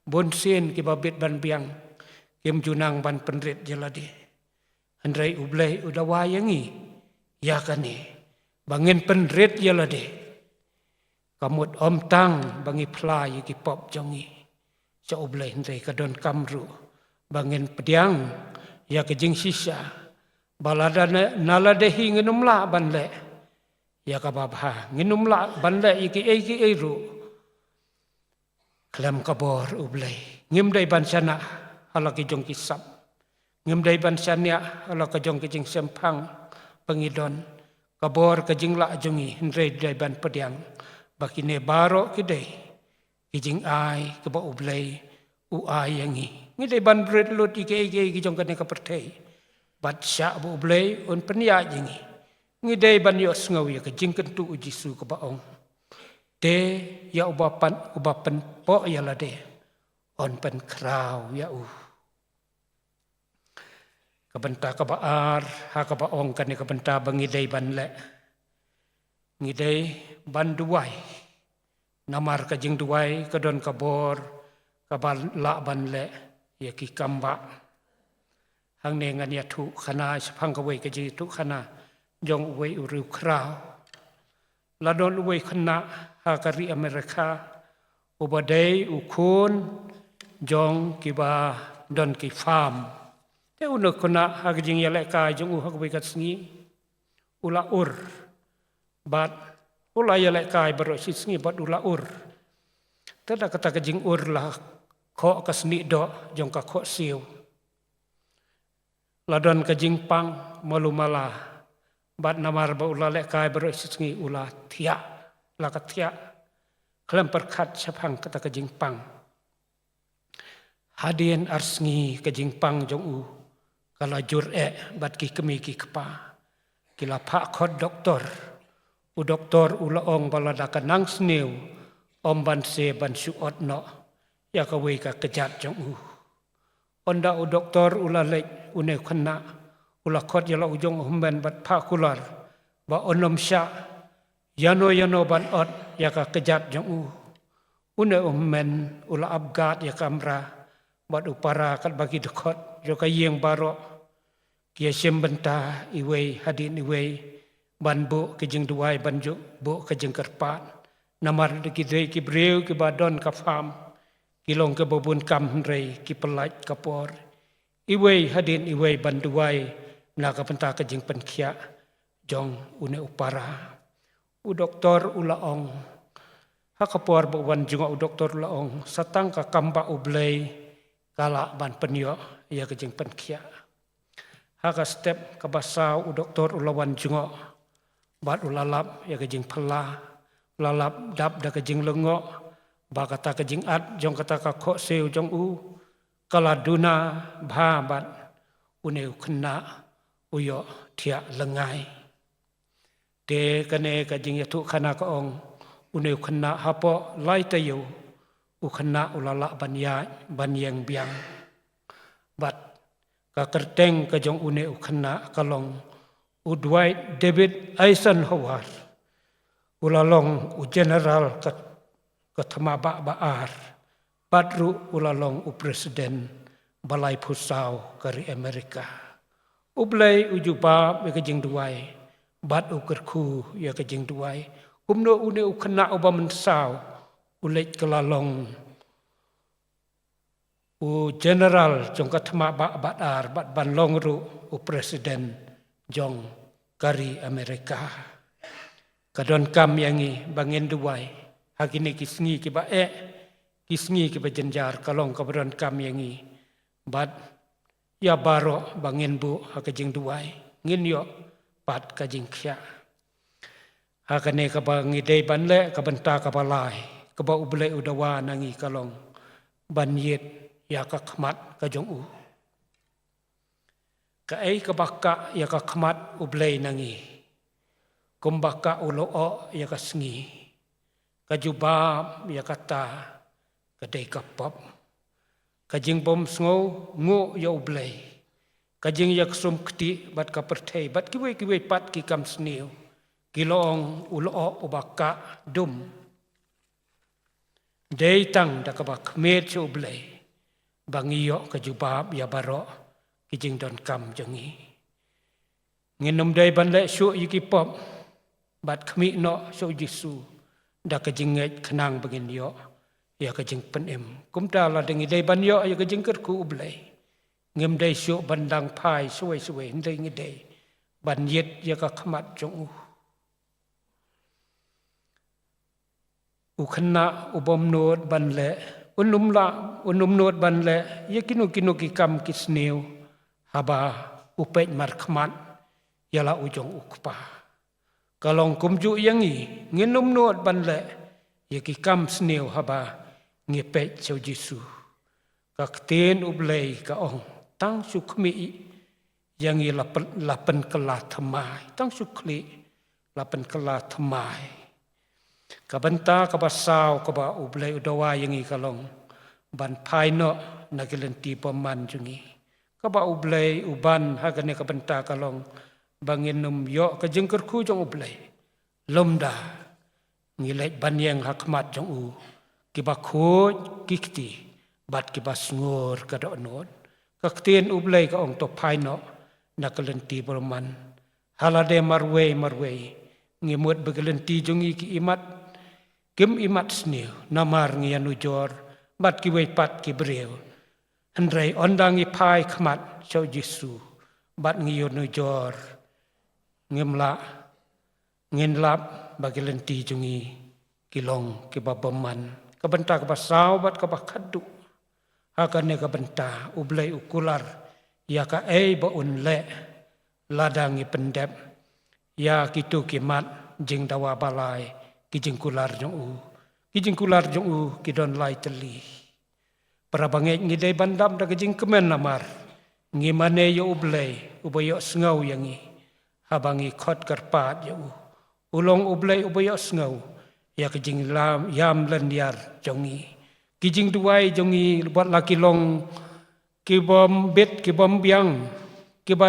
Bun sien kiba bit ban biang kim ju nang ban pynrit ïa lade. Hynrei u Blei u dawa ïa ngi ïa kane, ba ngin pynrit ïa lade. Ka mut ym tang ba ngi phla ïa ki pop jong ngi sha u Blei, hynrei ka donkam ruh ba ngin pdiang ïa ka jingshisha ba lada na, na lade hi ngin ym lah ban leh ïa kaba bha, ngin ym lah ban leh ïa kiei kiei ruh khlem ka bor u Blei. Ngim dei ban shaniah ha la ki jong ki sap, ngim dei ban shaniah ha la ka jong ki jingshemphang ba ngi don. Ka bor ka jinglah jong ngi, hynrei dei ban pdiang ba kine baroh ki dei ki jingai kaba u Blei u ai ïa ngi. Ngi dei ban bret lut ïa kiei kiei ki jong kane ka pyrthei, bad shah ba u Blei un pynïaid ïa ngi. Ngi dei ban ïohsngew ïa ka jingkyntu u Jisu kaba ong: Te ïa uba pan, uba pynpoh ïa lade, yn pynkhraw ïa u. Ka bynta kaba ar ha kaba ong kane ka bynta ba ngi dei ban leh, ngi dei ban duwai. Namar ka jingduwai ka don ka bor kaba lah ban leh ïa ki kam bah. Hangne ngan ïathuh khana shaphang kawei ka jingïathuh khana jong uwei u riewkhraw. La don uwei u khynnah ha ka ri Amerika, uba dei u khun jong kiba don ki farm. Te une u khynnah ha ka jingïalehkai jong u ha kawei ka sngi, u la ur. Bad u la ïalehkai baroh shi sngi bad u la ur. Te da kata ka jingur la khoh ka snieh doh jong ka khohsiew. La don ka jingpang malu mala. Bad namar ba u la lehkai baroh shi sngi u la thiah, la ka thiah khlem pyrkhat shaphang kata ka jingpang. Hadien ar sngi ka jingpang jong u ka la jur eh bad ki kmie ki kpa ki la phah khot doktor. U doktor u la ong ba lada ka nang sniew, ym banse ban shu ot noh ïa kawei ka kjat jong u. Ynda u doktor u la leit, une u khynnah u la khot ïa la u jong u hynmen bad phah kular ba un ym shah ïano ïano ban ot ïa ka kjat jong u. Une u hynmen u la ap guard ïa ka kamra bad u para katba ki dkhot jong ka ïing baroh ki ïashim bynta iwei hadien iwei ban buh ki jingduwai, ban ju buh ka jingkyrpad. Namar da ki dei ki briew kiba don ka farm, ki long kiba bun kam hynrei ki pyllait ka por iwei hadien iwei ban duwai na ka bynta ka jingpynkhiah jong une u para. U doktor u la ong, ha ka por ba u wan jngoh u doktor u la ong, sa tang ka kam bah u Blei ka lah ban pynïoh ïa ka jingpynkhiah. Ha ka step kaba saw u doktor u la wan jngoh bad u la lap ïa ka jingphylla, u la lap dap da ka jinglyngngoh ba kata ka jingat jong kata ka khohsiew jong u ka la duna bha bad une u khynnah u ïoh thiah lyngngai. Te kane ka jingïathuh khana ka ong, une u khynnah hapoh lai taïew, u khynnah u la lah ban ïaid ban ïeng biang. Bad ka kyrteng ka jong une u khynnah ka long u Dwight David Eisenhower. U la long u general ka, ka thma bah ba ar. Bad ruh u la long u president ba laiphew saw ka ri Amerika. U Blei u jubab ïa ka jingduwai bad u kyrkhu ïa ka jingduwai. Kumno une u khynnah uba mynsaw u leit ka la long u general jong ka thma bah bad ar bad ban long ruh u president jong ka ri Amerika. Ka donkam ïa ngi ba ngin duwai ha kine ki sngi kiba eh, ki sngi kiba jynjar, ka long kaba donkam ïa ngi bad ïa baroh ba ngin buh ha ka jingduwai, ngin ïoh pat ka jingkhiah. Ha kane kaba ngi dei ban leh, ka bynta kaba lai kaba U Blei u dawa na ngi ka long ban ïit ïa ka khmat ka jong u. Kaei kaba kah ïa ka khmat U Blei na ngi? Kumba kah u lyoh ïa ka sngi, ka jubab ïa kata ka dei ka pop. Ka jingbymsngew nguh ïa U Blei, ka jingïaksumpti bad ka pyrthei bad kiwei kiwei pat ki kam sniew, ki long u lyoh uba kah dum. Dei tang da kaba khmih sha U Blei ba ngi ïoh ka jubab ïa baroh ki jingdonkam jong ngi. Ngin ym dei ban leh shuh ïa ki pop bad khmih noh sha U Jisu da ka jingngeit khnang ba ngin ïoh ïa ka jingpynim. Kumta lada ngi dei ban ïoh ïa ka jingkyrkhu U Blei, ngim dei shuh ban dang phai shawei shawei, hynrei ngi dei ban ïit ïa ka khmat jong u. U khynnah u bym nud ban leh, un ym lah, un ym nud ban leh ïa kino kino ki kam ki sniew haba u peit markhmat ïa la u jong u kpa. Ka long kumjuh ïa ngi, ngin ym nud ban leh ïa ki kam sniew haba ngi peit sha U Jisu. Ka ktien U Blei ka ong, tang shu khmih ïa ngi la pyn-, la pynkylla thymmai, tang shu khmih la pynkylla thymmai. Ka bynta kaba saw kaba U Blei u dawa ïa ngi ka long ban phai noh na ki lynti bymman jong ngi. Kaba U Blei u ban ha kane ka bynta ka long ba ngin ym ïoh ka jingkyrkhu jong U Blei lymda ngi leit ban ïeng ha khmat jong u, kiba khuid ki kti bad kiba sngur ka dohnud. Ka ktien U Blei ka ong, to phai noh na ka lynti bymman. Ha lade marwei marwei ngi mut ba ki lynti jong ngi ki imat, kim imat sniew, namar ngi ïanujor bad kiwei pat ki briew. Hynrei ynda ngi phai khmat sha U Jisu bad ngi ïanujor, ngim lah, ngin lap ba ki lynti jong ngi ki long kiba bymman. Ka bynta kaba saw bad kaba khatduh, ha kane ka bynta U Blei u kular ïa kaei ba un leh lada ngi pyndep ïa kito ki mat jingdawa ba lai, ki jingkular jong u. Ki jingkular jong u ki don lai tylli. Para bangeit, ngi dei ban dap da ka jingkmen namar ngi mane ïa U Blei uba ïohsngew ïa ngi haba ngi khot kyrpad ïa u. U long U Blei uba ïohsngew ïa ka jinglam, ïam lynñiar jong ngi. Ki jingduwai jong ngi wat la ki long ki bym bit, ki bym biang, kiba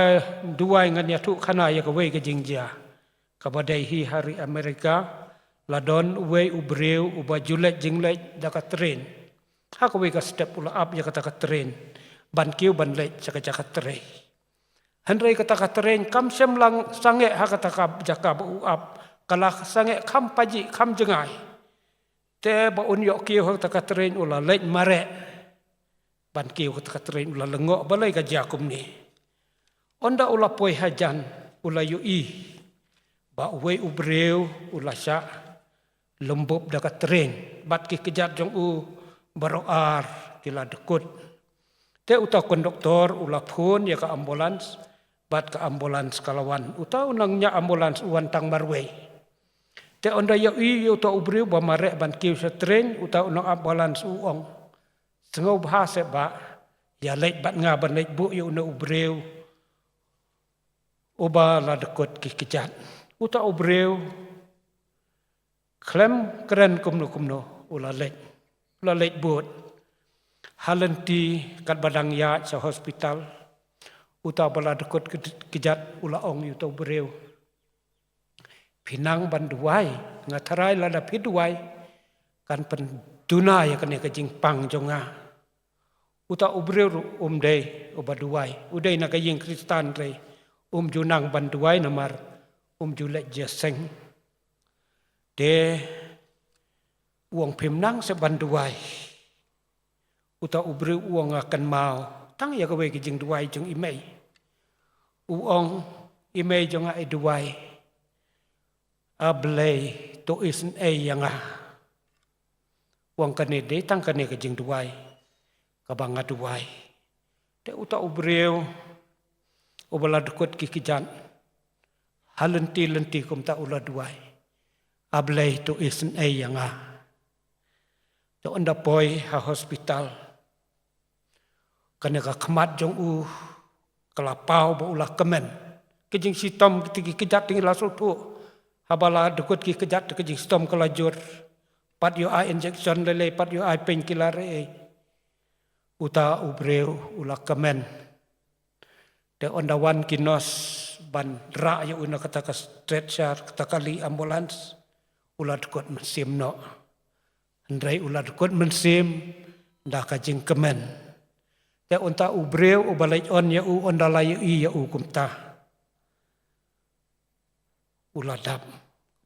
duwai ngan ïathuh khana ïa kawei ka jingjia. Kaba dei hi ha ri Amerika, la don uwei u briew uba ju leit jingleit da ka train. Ha kawei ka step u la ap ïa kata ka train ban kiew ban leit sha ka jaka trei. Hynrei kata ka train kam shym la sangeh ha kata ka jaka ba u ap, ka la sangeh kham pajih, kham jngai. Te ba un ïoh kiew ha kata ka train u la leit mareh ban kiew ha kata ka train, u la lyngngoh balei ka jia kumne. Ynda u la poi hajan u la ïohi ba uwei u briew u la shah lum bup da ka train bad ki kjat jong u baroh ar ki la dkut. Te uta u konduktor u la phone ïa ka ambulance bad ka ambulance ka la wan. Uta u nongñiah ambulance u wan tang marwei. Te ynda ïohi ïa uta u briew ba mareh ban kiew sha train, uta u nongambulance u ong, sngewbha seh bah, ïa leit bad nga ban leit buh ïa une u briew uba la dkut ki kjat. Uta u briew khlem kren kumno kumno u la leit, u la leit bud ha lynti katba dang ïaid sha hospital. Uta uba la dkut ki kjat u la ong ïa uta u briew, phi nang ban duwai, nga tharai lada phi duwai kan pynduna ïa kane ka jingpang jong nga. Uta u briew ruh um dei uba duwai, u dei na ka ïing Khristan, hynrei Um ju nang ban duwai namar um ju leit jia seng. Te u ong phim nang seh ban duwai. Uta u briew u ong nga kynmaw tang ïa kawei ka jingduwai jong i mei. U ong i mei jong nga i duwai. A Blei to isynei ïa nga. U ong kane dei tang kane ka jingduwai kaba nga duwai. Te uta u briew uba la dkut ki kjat ha lynti lynti kumta u la duwai. A Blei to isynei ïa nga. Te ynda poi ha hospital kane ka khmat jong u ka la paw ba u la kmen. Ka jingshitom kita ki kjat ngi la sngewthuh. Haba la dkut ki kjat ka jingshitom ka la jur. Pat ïoh ai injection lei lei, pat ïoh ai painkiller ei ei. Uta u briew u la kmen. Te ynda wan ki nurse ban rah ïa u na kata ka stretcher, kata ka kali ambulance, u la dkut mynsiem noh. Hynrei u la dkut mynsiem da ka jingkmen. Te uta u briew uba leit on ïa u, ynda la ïohi ïa u kumta, u la dap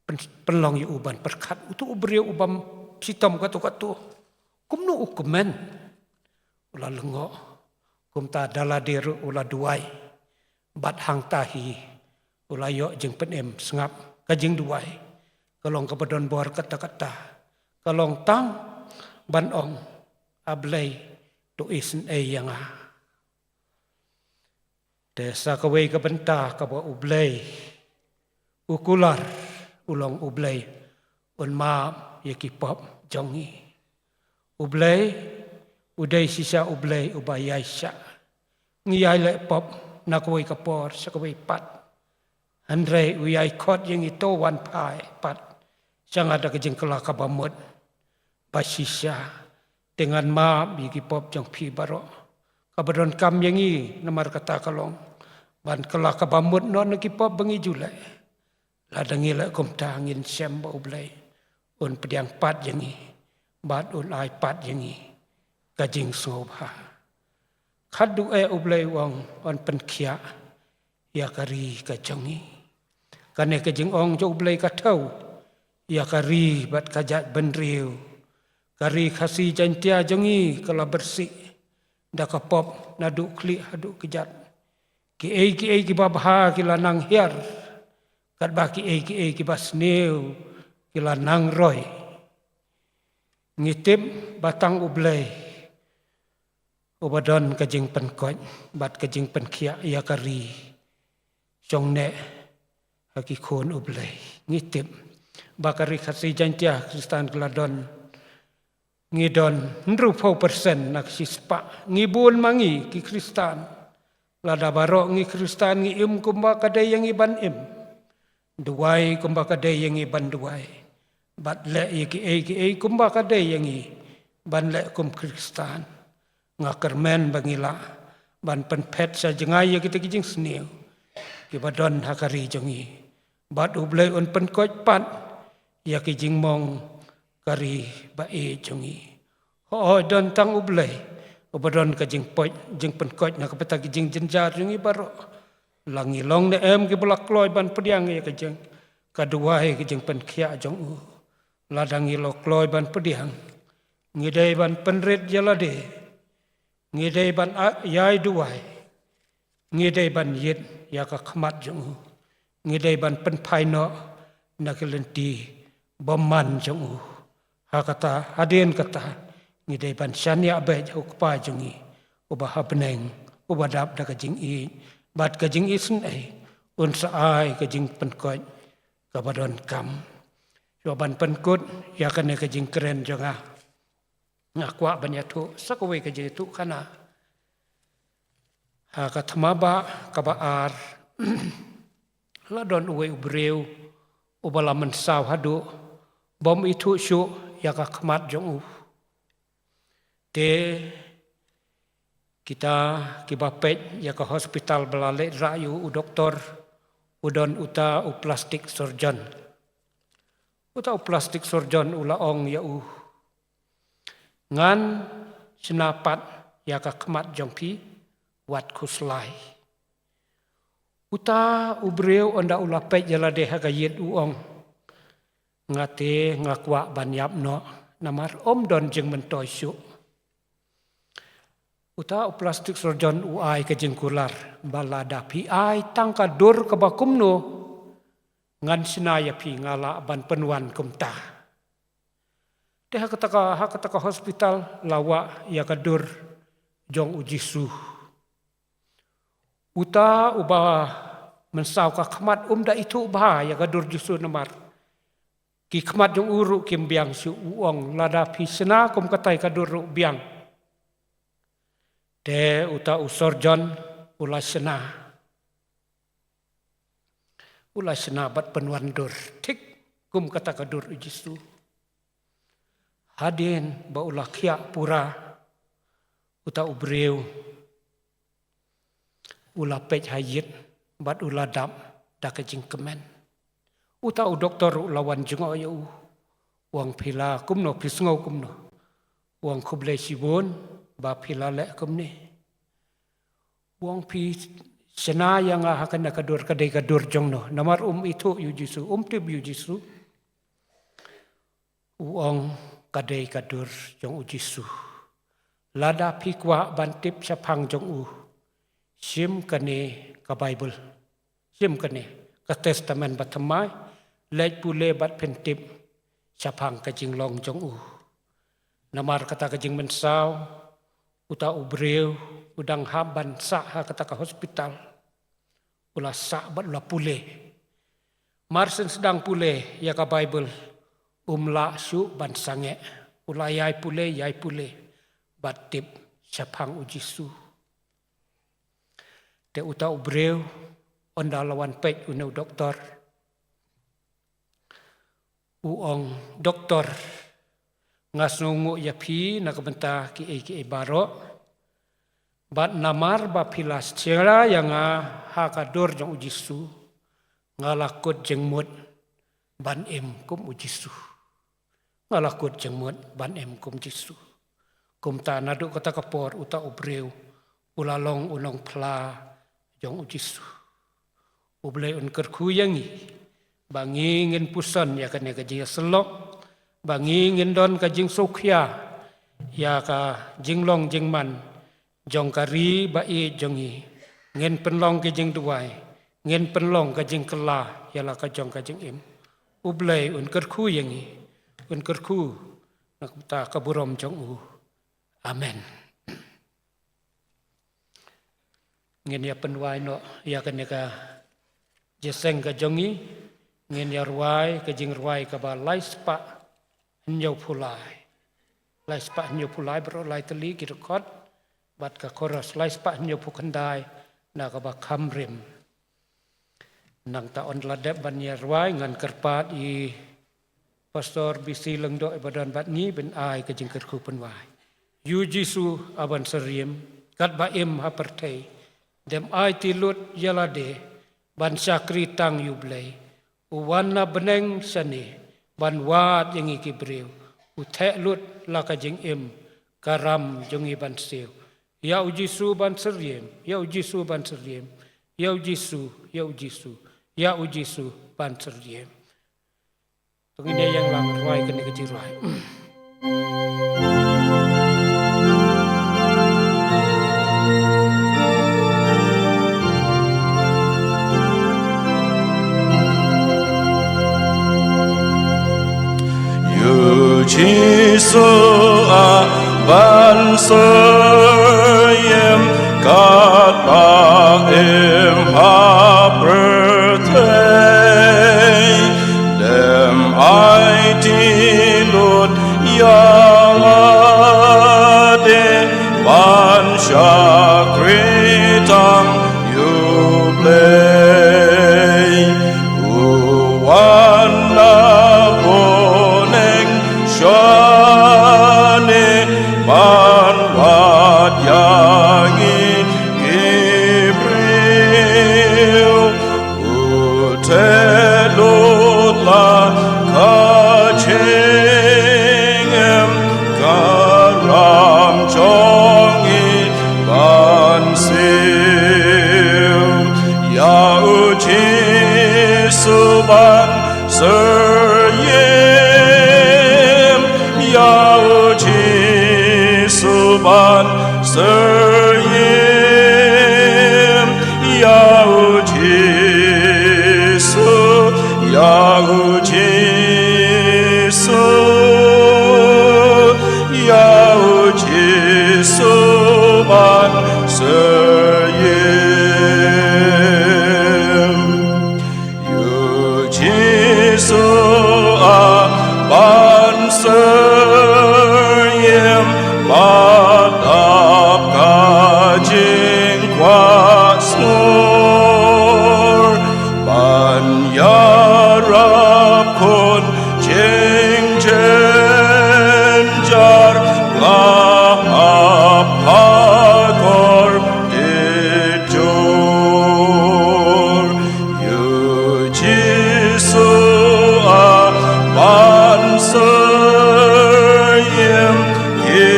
pyn-, pynlong ïa u ban pyrkhat. Uta u briew u bym shitom katto katto, kumno u kmen? U la lyngngoh. Kumta da lade ruh u la duwai. Bad hangta hi u la ïoh jingpynim. Sngap, ka jingduwai ka long kaba don bor katta katta. Ka long tang ban ong, A Blei, to isynei ïa nga. Te sa kawei ka bynta kaba U Blei u kular, u long U Blei un map ïa ki pop jong ngi. U Blei u dei shisha U Blei uba ïaishah. Ngi ïai leh pop na kawei ka por sha kawei pat. Hynrei u ïai khot ïa ngi, to wan phai pat sha nga da ka jingkylla kaba mut. Ba shisha te ngan map ïa ki pop jong phi baroh. Kaba donkam ïa ngi namar kata ka long ban kylla kaba mut noh na ki pop ba ngi ju leh. Lada ngi leh kumta ngin shem ba U Blei un pdiang pat ïa ngi bad un ai pat ïa ngi ka jingsngewbha. Khatduh eh U Blei u ong un pynkhiah ïa ka ri ka jong ngi. Kane ka jingong jong U Blei ka thew ïa ka ri bad ka jaitbynriew. Ka ri Khasi Jaiñtia jong ngi ka la bersih da ka pop naduh khlieh haduh kjat. Kiei kiei kiba bha ki la nang hiar, katba kiei kiei kiba sniew ki la nang roi. Ngi tip ba tang U Blei uba don ka jingpynkoit bad ka jingpynkhiah ïa ka ri shong neh ha ki khun U Blei. Ngi tip ba ka ri Khasi Jaiñtia Khristan ka la don, ngi don hynriewphew percent na ka shispah. Ngi bun ma ngi ki Khristan. Lada baroh ngi Khristan ngi im kumba ka dei ïa ngi ban im, duwai kumba ka dei ïa ngi ban duwai, bad leh ïa kiei kiei kumba ka dei ïa ngi ban leh kum Khristan, nga kyrmen ba ngi lah ban pynphet sha jngai ïa kita ki jingsniew kiba don ha ka ri jong ngi. Bad U Blei un pynkoit pat ïa ki jingmong ka ri ba ïeit jong ngi. Hooid, don tang U Blei uba don ka jingpynkoit, jingpynkoit na ka bynta ki jingjynjar jong ngi baroh. La ngi long ne em kiba la kloi ban pdiang ïa ka jing, ka duwai, ka jingpynkhiah jong u. Lada ngi la kloi ban pdiang, ngi dei ban pynrit ïa lade. Ngi dei ban ïai duwai. Ngi dei ban ïit ïa ka khmat jong u. Ngi dei ban pynphai noh na ki lynti bymman jong u. Ha kata, hadien kata, ngi dei ban shaniah beit ha U Kpa jong ngi uba ha bneng, uba dap da ka jingïeit bad ka jingisynei, un sa ai ka jingpynkoit kaba donkam. Shuwa ban pynkut ïa kane ka jingkren jong nga, nga kwah ban ïathuh sa kawei ka jingïathuhkhana. Ha ka thma ba kaba ar, la don uwei u briew uba la mynsaw haduh bym ithuh shuh ïa ka khmat jong u. Te kita kiba peit ïa ka hospital ba la leit rah ïa u, u doktor, u don uta u plastic surgeon. Uta u plastic surgeon u la ong ïa u, ngan shna pat ïa ka khmat jong phi wat khuslai. Uta u briew ynda u la peit ïa lade ha ka ïit u ong, nga te nga kwah ban ïap noh, namar ym don jingmyntoi shuh. Uta u plastic surgeon u ai ka jingkular, ba lada phi ai tang ka dur kaba kumno, ngan shna ïa phi, nga lah ban pynwan kumta. Te ha kata ka, ha kata ka hospital la wah ïa ka dur jong u Jisu. Uta uba mynsaw ka khmat um da ithuh bha ïa ka dur Jisu namar ki khmat jong u ruh kim biang shuh, u ong lada phi shna kum katai ka dur ruh biang. Te uta u surgeon u la shna. U la shna bad pynwan dur thik kum kata ka dur u Jisu. Hadien ba u la khiah pura, uta u briew u la peit ha ïit bad u la dap da ka jingkmen. Uta u doktor u la wan jngoh ïa u, u ong phi la kumno, phi sngew kumno? U ong khublei shibun ba phi la leh kumne. U ong phi shna ïa nga ha kane ka dur, ka dei ka dur jong no? Namar um ithuh ïa u Jisu, um tip ïa u Jisu. U ong ka dei ka dur jong u Jisu. Lada phi kwah ban tip shaphang jong u, shim kane ka Baibl, shim kane ka Testament Bathymmai, leit pule bad phin tip shaphang ka jinglong jong u. Namar kata ka jingmynsaw, uta u briew u dang hap ban sah ha kata ka hospital, u la sah bad u la pule. Mar syn sdang pule ïa ka Baibl, um lah shuh ban sangeh. U la ïai pule, ïai pule bad tip shaphang u Jisu. Te uta u briew ynda la wan peit une u doktor, u ong, doktor, nga sngewnguh ïa phi na ka bynta kiei kiei baroh. Bad namar ba phi la shna ïa nga ha ka dur jong u Jisu, nga la kut jingmut ban im kum u Jisu. Nga la kut jingmut ban im kum Jisu. Kumta naduh kata ka por uta u briew u la long u nongphla jong u Jisu. U Blei un kyrkhu ïa ngi ba ngi ngin puson ïa kane ka jingïasyllok, ba ngi ngin don ka jingsngewkhia ïa ka jinglong jingman jong ka ri ba ïeit jong ngi. Ngin pynlong ka jingduwai, ngin pynlong ka jingkylla ïa la ka jong ka jingim. U Blei un kyrkhu ïa ngi, un kyrkhu na ka bynta ka burom jong u. Amen. Ngin ïa pynwai noh ïa kane ka jingïaseng ka jong ngi. Ngin ïa rwai ka jingrwai kaba lai spah hynñiew phew lai. Lai spah hynñiew phew lai, baroh lai tylli ki dkhot, bad ka chorus lai spah hynñiew phew khyndai na kaba kham rim. Nangta ynda la dep ban ïa rwai, ngan kyrpad ïa i Pastor B C Lyngdoh iba don bad ngi ban ai ka jingkyrkhu pynwai. Ïa u Jisu uban syriem, katba im ha pyrthei, dem aiti lut ïa lade ban shakri tang ïa u Blei. U wan na bneng shane ban wad ïa ngi ki briew. U theh lut la ka jingim, ka ram jong ngi ban siew. Ïa u Jisu uban syriem, ïa u Jisu uban syriem, ïa u Jisu, ïa u Jisu, ïa u Jisu uban syriem. To ngin ïa ïeng lang rwai kane ka jingrwai. Ïa u Jisu uban syriem, katba im ha pyrthei, dem aiti lut ïa lade ban shakri tang ïa u Blei. U wan na bneng shane ban wad ïa ngi ki briew. U theh lut la ka jingim, ka ram jong ngi ban siew. Ïa ban syriem, ïa u Jisu ban syriem, ïa u Jisu, ïa u Jisu, ïa u Jisu ban syriem. Ïa Jisu a ban syriem, bad ap ka jingkwah sngur, ban ïarap khun jingjynjar, la ap ha kordit jur. Ïa Jisu a ban syriem, ki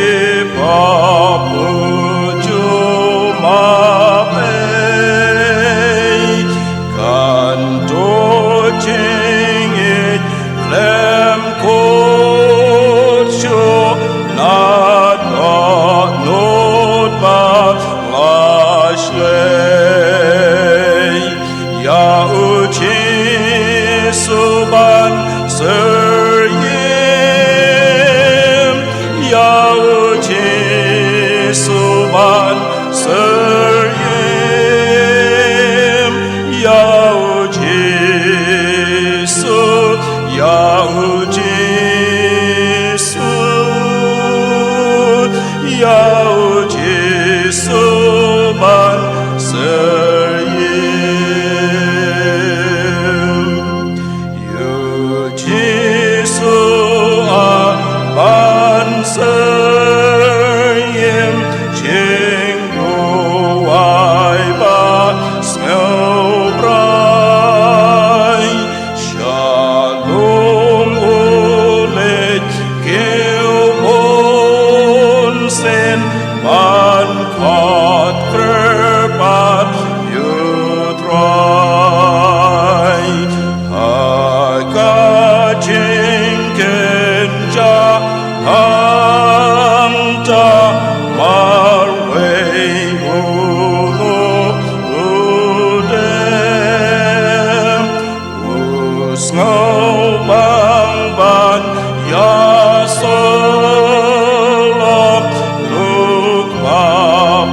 papu jumai, kan duh jingïeit khlem kut shuh, na dohnud ba la shlei. Ïa u Jisu ban syriem, ïa u Jisu ban syriem, ïa u Jisu, ïa u Jisu, ïa u Jisu ban syriem. Ïa Jisu a ban syriem, jingduwai ba sngewbha. Shalom u leit kiew bunsien, ban khot kyrpad ïa u Trai. Ha ka jingkynjah hangta marwei u lok u dem, u sngewbang ban ïasyllok, luk ma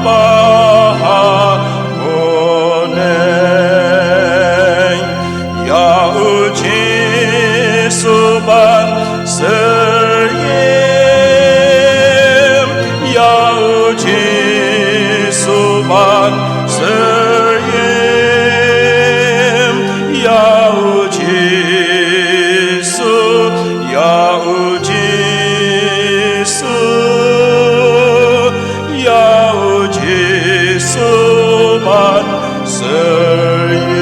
ba ha u neng. Ïa u Jisu ban syriem, ïa u Jisu ban syriem, ïa u Jisu, ïa u Jisu, ïa u Jisu ban syriem.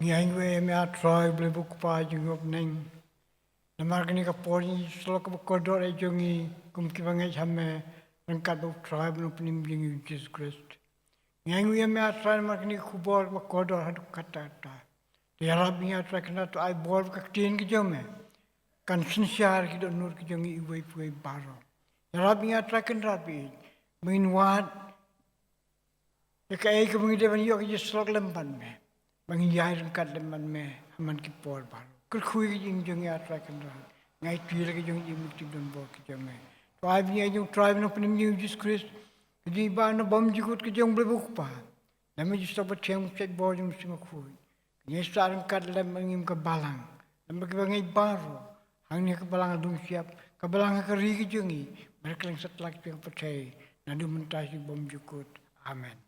Ngi ainguh ïa me ah Trai Blei bad Kpa jong ngi, namar kane ka por ngi shlok kaba kordor ïa jong ngi kum kiba ngeit ha me ryngkat bad u Trai bad u Nongpynim jong ngi u Jisu Khrist. Ngi ainguh ïa me ah Trai namar kane ka khubor kaba kordor haduh katta katta. Te ïarap ïa ngi ah Trai Kynrad, to ai bor ba ka ktien ka jong me kan synshar ki dohnud ki jong ngi iwei pa iwei baroh. Ïarap ïa ngi ah Trai Kynrad ba ngin wad ïa kaei kaba ngi dei ban ïoh ka jingïasyllok lem bad me, ba ngin ïai ryngkat lem bad me ha man ki por baroh. Kyrkhu ïa ka jingim jong ngi ah Trai Kynrad. Ngi aiti ïa ka jingim, ka jingdon bor ka jong me. To ai ba ngi ïa jong u Trai bad u Nongpynim jong ngi u Jisu Khrist, ka jingïaibah na bymjukut ka jong u Blei bad u Kpa, lem bad ka Jingsngewbha Bathiang, u Paidbah jong U Mynsiem Bakhuid, kin ïai sah ryngkat lem bad ngi kum ka balang, lem bad kiba ngeit baroh, hangne ha ka balang ha Lungsiap, ka balang ha ka ri ka jong ngi bad ha kylleng satlak jong ka pyrthei, naduh mynta sha bymjukut. Amen.